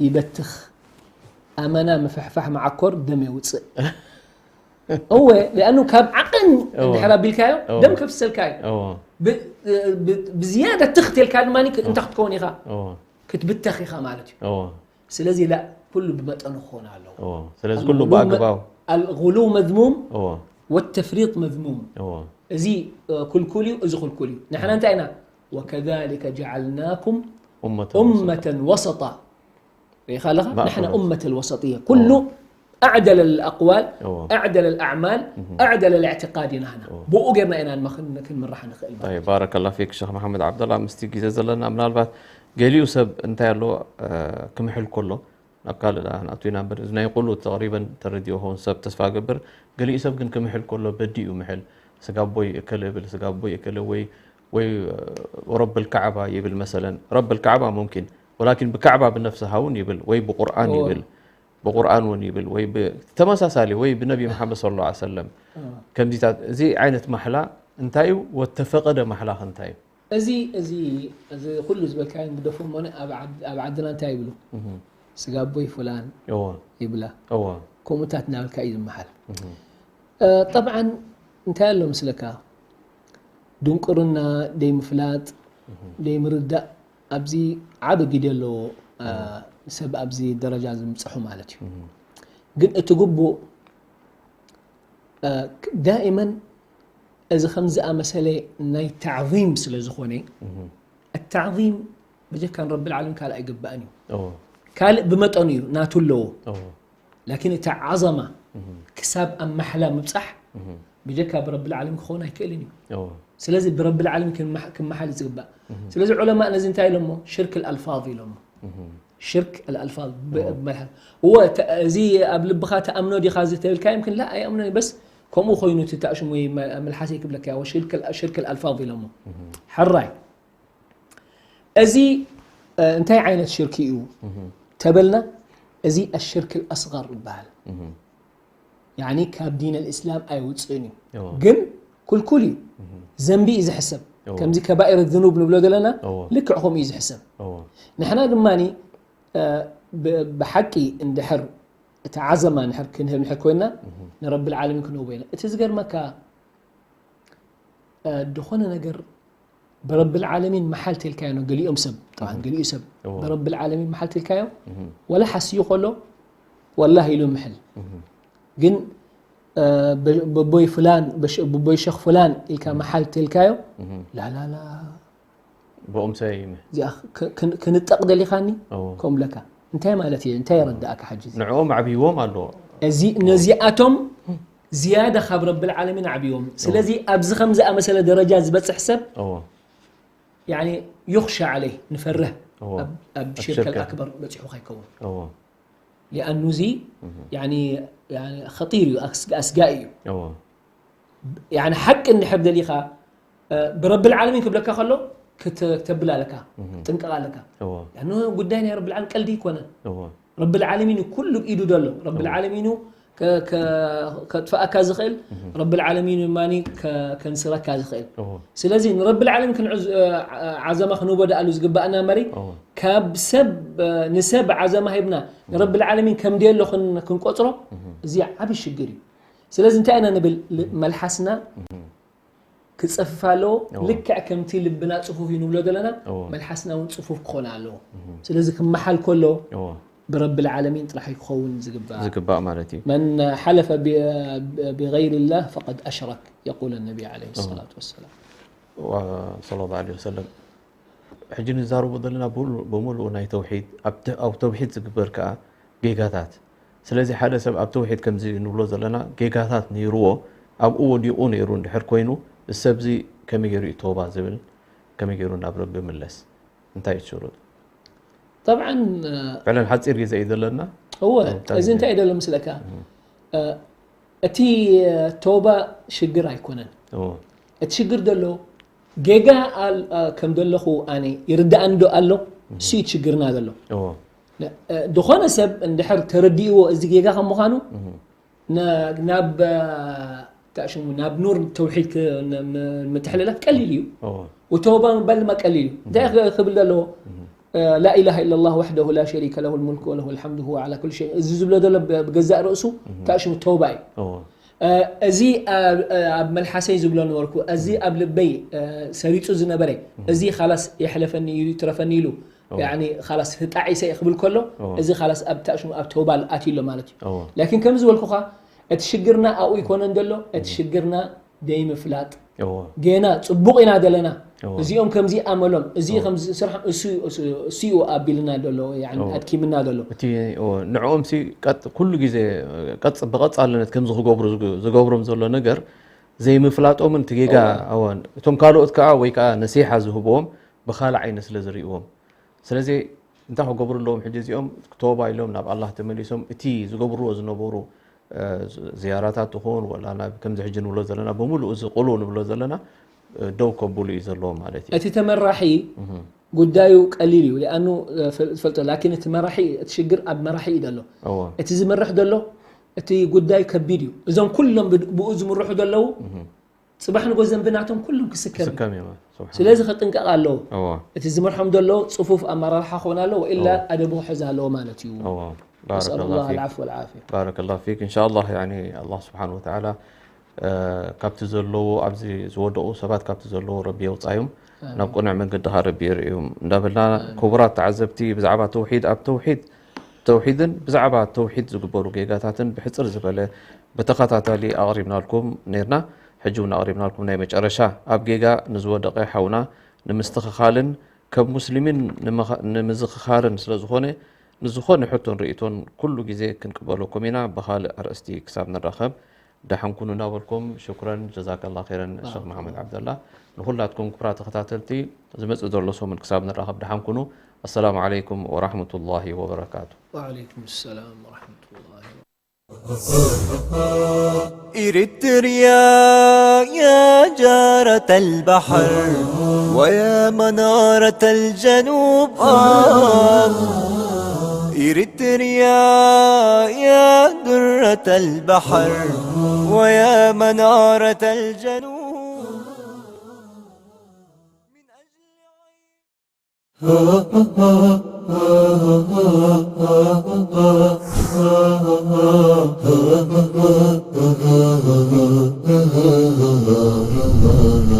ይበትኽ፣ ኣመና ምፍሕፋሕ መዓኮር ደም የውፅእ። እወ ሊኣኑ ካብ ዓቐን እንድሕር ኣቢልካዮ ደም ከፍሰልካ እዩ። ብዝያዳ ትኽ ተልካ ድማ እንታይ ክትከውን ኢኻ? ክትብተኽ ኢኻ ማለት እዩ። ስለዚ ላ ኩሉ ብመጠኑ ክኾን ኣለዎ። ስለዚ ኩሉ ብኣግባቡ ኣልጉሉ መዝሙም ወተፍሪጥ መዝሙም። እዚ ኩልኩል እዩ፣ እዚ ኩልኩል እዩ። ንሕና እንታይ ኢና? ወከዛሊከ ጀዓልናኩም ኡመተን ወሰጣ። ርኢኻ ኣለኻ? ንሕና ኡመተል ወሰጥያ ኩሉ ኣዕደለ ልኣቅዋል ኣዕደለ ልኣዕማል ኣዕደለ ልእዕትቃድ ኢና። ብኡ ጌርና ኢና ክንመራሕ ንኽእል ማለት እዩ። ባረከላ ፊክ ሸኽ መሓመድ ዓብደላ። ምስቲ ግዜ ዘለና ምናልባት ገሊኡ ሰብ እንታይ ኣሎ ክምሕል ከሎ ናብ ካልእ ደኣ ክንኣቱ ኢና እምበር፣ እዚ ናይ ቁሉት ተቕሪበን ተረዲኦ ክኸውን ሰብ ተስፋ እገብር። ገሊኡ ሰብ ግን ክምሕል ከሎ በዲ እዩ ምሕል። ስጋቦይ እከለ እብል፣ ስጋቦይ እከለ ወይ ወይ ረብል ካዕባ ይብል መሰለን። ረብል ካዕባ ሙምኪን ወላኪን ብካዕባ ብነፍስሃ እውን ይብል ወይ ብቁርኣን ይብል ብቁርኣን እውን ይብል ወይ ተመሳሳሊ ወይ ብነቢ መሓመድ ሰለላሁ ዐለይሂ ወሰለም ከምዚታት። እዚ ዓይነት ማሕላ እንታይ እዩ? ወተፈቀደ ማሕላኽ እንታይ እዩ? እዚ እዚ እዚ ኩሉ ዝበልካዮ ግደፎ እሞ ኣብ ዓድና እንታይ ይብሉ? ስጋ ኣቦይ ፉላን ይብላ። ከምኡታት እናበልካ እዩ ዝመሓል። ጠብዓን እንታይ ኣሎ ምስለካ? ድንቁርና፣ ደይምፍላጥ፣ ደይምርዳእ ኣብዚ ዓቢ ግደ ኣለዎ። እ፣ ሰብ ኣብዚ ደረጃ ዝምጽሑ ማለት እዩ። ግን እቲ ግቡእ፣ እ፣ ክ-፣ ዳኢመን እዚ ከም ዝኣመሰለ ናይ ታዕዚም ስለ ዝኾነ፣ ኣታዕዚም ብጀካ ንረብል ዓለሚን ካልእ ኣይግባእን እዩ። እዎ ካልእ ብመጠኑ እዩ፣ ናቱ ኣለዎ። እዎ ላኪን እቲ ዓዘማ ክሳብ ኣብ ማሕላ ምብጻሕ ብጀካ ብረብል ዓለሚን ክኸውን ኣይክእልን እዩ። እዎ ስለዚ ብረብል ዓለሚን ክንመሓ-፣ ክመሓል እዩ ዝግባእ። ስለዚ ዑለማእ ነዚ እንታይ ኢሎሞ? ሽርክ ኣልኣልፋዝ ኢሎሞ። ሽርክ ኣልኣልፋዝ ብ-፣ ብመልሓስ። እወ፣ ተ-፣ እዚ ኣብ ልብኻ ተኣምኖ ዲኻ እዚ ተብልካ፣ ይምክን ላ ኣይኣምኖን እዩ፣ በስ ከምኡ ኮይኑ እቲ ተኣሽሙ ወይ መ-፣ መልሓሰይ ክብለካ እያ፣ ሽርክ ኣል-፣ ሽርክ ኣልኣልፋዝ ኢሎሞ። ሕራይ። እዚ፣ እ፣ እንታይ ዓይነት ሽርክ እዩ ተበልና፣ እዚ ኣሽርክ ኣልኣስገር ይበሃል። ያኒ ካብ ዲን ኣልእስላም ኣይውፅእን እዩ። እዎ። ግን ኩልኩል እዩ። ዘንቢ እዩ ዝሕሰብ። እዎ። ከምዚ ከባኢር ዝኑብ ንብሎ ዘለና እዎ። ልክዕ ከምኡ እዩ ዝሕሰብ። እዎ ንሕና ድማ፣ እ፣ ብ-፣ ብሓቂ እንድሕር እቲ ዓዘማ እንድሕር ክንህብ እንድሕር ኮይና ንረብል ዓለሚን ክንህቦ ኢና። እቲ ዝገርመካ፣ እ፣ ዝኾነ ነገር ብረብል ዓለሚን መሓል ተልካዮ ነው። ገሊኦም ሰብ፣ ጠብዓን ገሊኡ ሰብ እዎ። ብረብል ዓለሚን መሓል ተልካዮ፣ ወላ ሓስዩ ከሎ ወላሂ ኢሉ ምሕል። ግን፣ እ፣ ብ-፣ ብቦይ ፍላን፣ ብሽ-፣ ብቦይ ሸኽ ፍላን ኢልካ መሓል ተልካዮ፣ ላላላ ብኦም ሰይመ እዚኣ ክ-፣ ክን-፣ ክንጠቕ ደሊኻኒ? እዎ። ከምለካ እንታይ ማለት እዩ? እንታይ የረዳእካ ሕጂ? ንዕኦም ኣዕብይዎም ኣሎ። እዚ ነዚኣቶም ዝያዳ ካብ ረብል ዓለሚን ኣዕብዮም። ስለዚ ኣብዚ ከም ዝኣመሰለ ደረጃ ዝበጽሕ ሰብ እዎ ያኒ ዩኽሻ ዓለይ፣ ንፈርህ። እዎ። ኣብ፣ ኣብ ኣብ ሽርክ ሽርክ። ኣልኣክበር በጺሑ ከይከውን። እዎ ሊኣኑ እዚ ያኒ፣ ያኒ ኸጢር እዩ፣ ኣስ-፣ ኣስጋኢ እዩ። እዎ ያኒ ሓቂ እንድሕር ደሊኻ፣ እ፣ ብረብል ዓለሚን ክብለካ ከሎ ክተ-፣ ክተብል ኣለካ፣ ክትጥንቀቕ ኣለካ። እዎ ያኑ ጉዳይ ናይ ረብል ዓለሚን ቀልዲ ኣይኮነን። እዎ ረብል ዓለሚን እዩ ኩሉ ብኢዱ ዘሎ። ረብል ዓለሚን እዩ ከ-፣ ከ-፣ ከጥፍኣካ ዝኽእል፣ ረብል ዓለሚን እዩ ማኒ ከ-፣ ከንስረካ ዝኽእል። እዎ ስለዚ ንረብል ዓለሚን ክንዕዝ-፣ እ፣ ዓ-፣ ዓዘማ ክንህቦ ደኣሉ ዝግባእና እምበሪ፣ እዎ ካብ ሰብ፣ እ፣ ንሰብ ዓዘማ ሂብና ንረብል ዓለሚን ከም ደየሎ ክን-፣ ክንቆጽሮ፣ እዚ ዓቢ ሽግር እዩ። ስለዚ እንታይ ኢና ንብል? ል-፣ መልሓስና ክጸፍፍ ኣለዎ። እዎ። ልክዕ ከምቲ ልብና ጽፉፍ እዩ ንብሎ ዘለና፣ እዎ። መልሓስና እውን ጽፉፍ ክኾን ኣለዎ። ስለዚ ክመሓል ከሎ እዎ ብረብል ዓለሚን ጥራሕ እዩ ክኸውን ዝግባእ። ዝግባእ ማለት እዩ። መን ሓለፈ ብ-፣ ብገይሪ ላህ ፈቀድ ኣሽረክ፣ የቁል ነቢ ዓለይሂ ሰላቱ ወሰላም። ዋ-፣ ሰለላሁ ዐለይሂ ወሰለም። ሕጂ ንዛረቦ ዘለና ብሉ-፣ ብምሉኡ ናይ ተውሒድ፣ ኣብ ተ-፣ ኣብ ተውሒድ ዝግበር ከኣ ጌጋታት። ስለዚ ሓደ ሰብ ኣብ ተውሒድ ከምዚ ንብሎ ዘለና ጌጋታት ነይርዎ፣ ኣብኡ ወዲቑ ነይሩ እንድሕር ኮይኑ፣ እዚ ሰብዚ ከመይ ገይሩ እዩ ተውባ ዝብል፣ ከመይ ገይሩ ናብ ረቢ ይምለስ? እንታይ እዩ ሽሩጥ? ጠብዓን፣ እ፣ ፍዕለን ሓጺር ግዜ እዩ ዘለና። እወ፣ እንታይ እዚ እዩ? እንታይ እዩ ደሎ ምስለካ? እ፣ እቲ፣ እ፣ ተውባ ሽግር ኣይኮነን። እዎ እቲ ሽግር ደሎ ጌጋ ኣል-፣ እ፣ ከም ደለኹ ኣነ ይርዳእኒ ዶ ኣሎ? እሱ እዩ ሽግርና ዘሎ። እዎ እ፣ ዝኾነ ሰብ እንድሕር ተረዲእዎ እዚ ጌጋ ከም ምዃኑ፣ ና-፣ ናብ፣ እ፣ እንታይ ሽሙ፣ ናብ ኑር ተውሒድ ክ-፣ ን-፣ ም-፣ ምትሕልላፍ ቀሊል እዩ። እዎ ወተውባ ምባል ድማ ቀሊል እዩ። እንታይ ክ-፣ ክብል ዘለዎ? እ፣ ላ ኢላሃ ኢለላህ ወሕደሁ ላ ሸሪከ ለሁ ልሙልኩ ወለሁ ልሐምዱ ሁወ ዓላ ኩሊ ሸይእ። እዚ ዝብሎ ዘሎ ብ-፣ ብገዛእ ርእሱ እንታይ ሽሙ ተውባ እዩ። እዎ እ፣ እዚ ኣብ፣ ኣብ መልሓሰይ ዝብሎ ነበርኩ፣ እዚ ኣብ ልበይ፣ እ፣ ሰሪጹ ዝነበረ፣ እዚ ኻላስ የሕለፈኒ እዩ፣ ይትረፈኒ ኢሉ፣ እዎ። ያኒ ኻላስ ህጣዒሰ እየ ክብል ከሎ፣ እዎ። እዚ ኻላስ ኣብ ታሽሙ ኣብ ተውባ ኣትዩ ኣሎ ማለት እዩ። እዎ። ላኪን ከም ዝበልኩኻ፣ እቲ ሽግርና ኣብኡ ይኮነን ዘሎ፣ እቲ ሽግርና ደይምፍላጥ። እዎ። ጌና ጽቡቕ ኢና ዘለና። እዎ። እዚኦም ከምዚ ኣመሎም፣ እዚ እዎ። ከምዚ ስርሖም እሱ፣ እሱ፣ እሱ እዩ ኣቢልና ዘሎ፣ ያኒ እዎ። ኣድኪምና ዘሎ። እቲ፣ እዎ፣ ንዕኦም ሲ ቀጥ-፣ ኩሉ ግዜ ቀጽ-፣ ብቐጻልነት ከምዚ ክገብሩ ዝግ-፣ ዝገብሮም ዘሎ ነገር ዘይምፍላጦምን እቲ ጌጋ፣ እዎ። እዎ፣ እቶም ካልኦት ከኣ ወይ ከኣ ነሲሓ ዝህብዎም ብኻልእ ዓይኒ ስለ ዝርእይዎም። ስለዚ እንታይ ክገብሩ ኣለዎም ሕጂ እዚኦም? ተውባ ኢሎም ናብ ኣላህ ተመሊሶም እቲ ዝገብርዎ ዝነበሩ፣ እ፣ ዝ-፣ ዝያራታት ትኹን ወላ ናብ ከምዚ ሕጂ ንብሎ ዘለና ብምሉኡ እዚ ቁሉዕ ንብሎ ዘለና፣ እ፣ ደው ከብሉ እዩ ዘለዎም ማለት እዩ። እቲ ተመራሒ እህ። ጉዳዩ ቀሊል እዩ፣ ሊኣኑ፣ እ፣ ፈል-፣ ዝፈልጦ፣ ላኪን እቲ መራሒ፣ እቲ ሽግር ኣብ መራሒ እዩ ዘሎ። እዎ። እቲ ዝመርሕ ዘሎ፣ እቲ ጉዳይ ከቢድ እዩ። እዞም ኩሎም ብድ-፣ ብኡ ዝምርሑ ዘለዉ፣ እህ። ጽባሕ ንጎ ዘንቢ ናቶም ኩሎም ክስከም እዩ። ክስከም እዮም። ስብሓን ስለዚ ክጥንቀቕ ኣለዎ። እዎ። እቲ ዝመርሖም ዘሎ ጽፉፍ ኣመራርሓ ክኾን ኣለዎ፣ ወኢላ እዎ። ኣደቡ ክሕዝ ኣለዎ ማለት እዩ። እዎ። ነስኣሉ ባረከላሁ ላህ ፊክ። ኣልዓፍወ ወልዓፍያ። ባረከላሁ ፊክ። እንሻኣላህ፣ ያኒ፣ ኣላህ ስብሓን ወተዓላ፣ እ፣ ካብቲ ዘለዎ፣ ኣብዚ ዝወደቑ ሰባት ካብቲ ዘለዎ ረቢ የውጻዮም። ናብ ቅኑዕ መንገዲ ኻረቢ የርእዮም እንዳበልና፣ ክቡራት ተዓዘብቲ፣ ብዛዕባ ተውሒድ፣ ኣብ ተውሒድ፣ ተውሒድን ብዛዕባ ተውሒድ ዝግበሩ ጌጋታትን ብሕጽር ዝበለ ብተኸታታሊ ኣቕሪብናልኩም ነይርና። ሕጂ እውን ኣቕሪብናልኩም። ናይ መጨረሻ፣ ኣብ ጌጋ ንዝወደቐ ሓውና ንምስትኽኻልን ከም ሙስሊሚን ንምኻ-፣ ንምዝኽኻርን ስለ ዝኾነ፣ ንዝኾነ ሕቶን ርእይቶን ኩሉ ግዜ ክንቅበለኩም ኢና። ብኻልእ ኣርእስቲ ክሳብ ንራኸብ ደሓን ኩኑ እናበልኩም፣ ሽኩረን ጀዛከላ ኸይረን ሸኽ መሓመድ ዓብደላ። ንኹላትኩም ክቡራት ተኸታተልቲ፣ ዝመጽእ ዘሎ ሰሙን ክሳብ ንራኸብ ደሓን ኩኑ። ኣሰላሙ ዓለይኩም ወራሕመቱላሂ ወበረካቱ። وعليكم السلام ورحمة الله. إريتريا يا جارة البحر ويا منارة الجنوب، آه. إريتريا يا درة البحر ويا منارة الجنوب.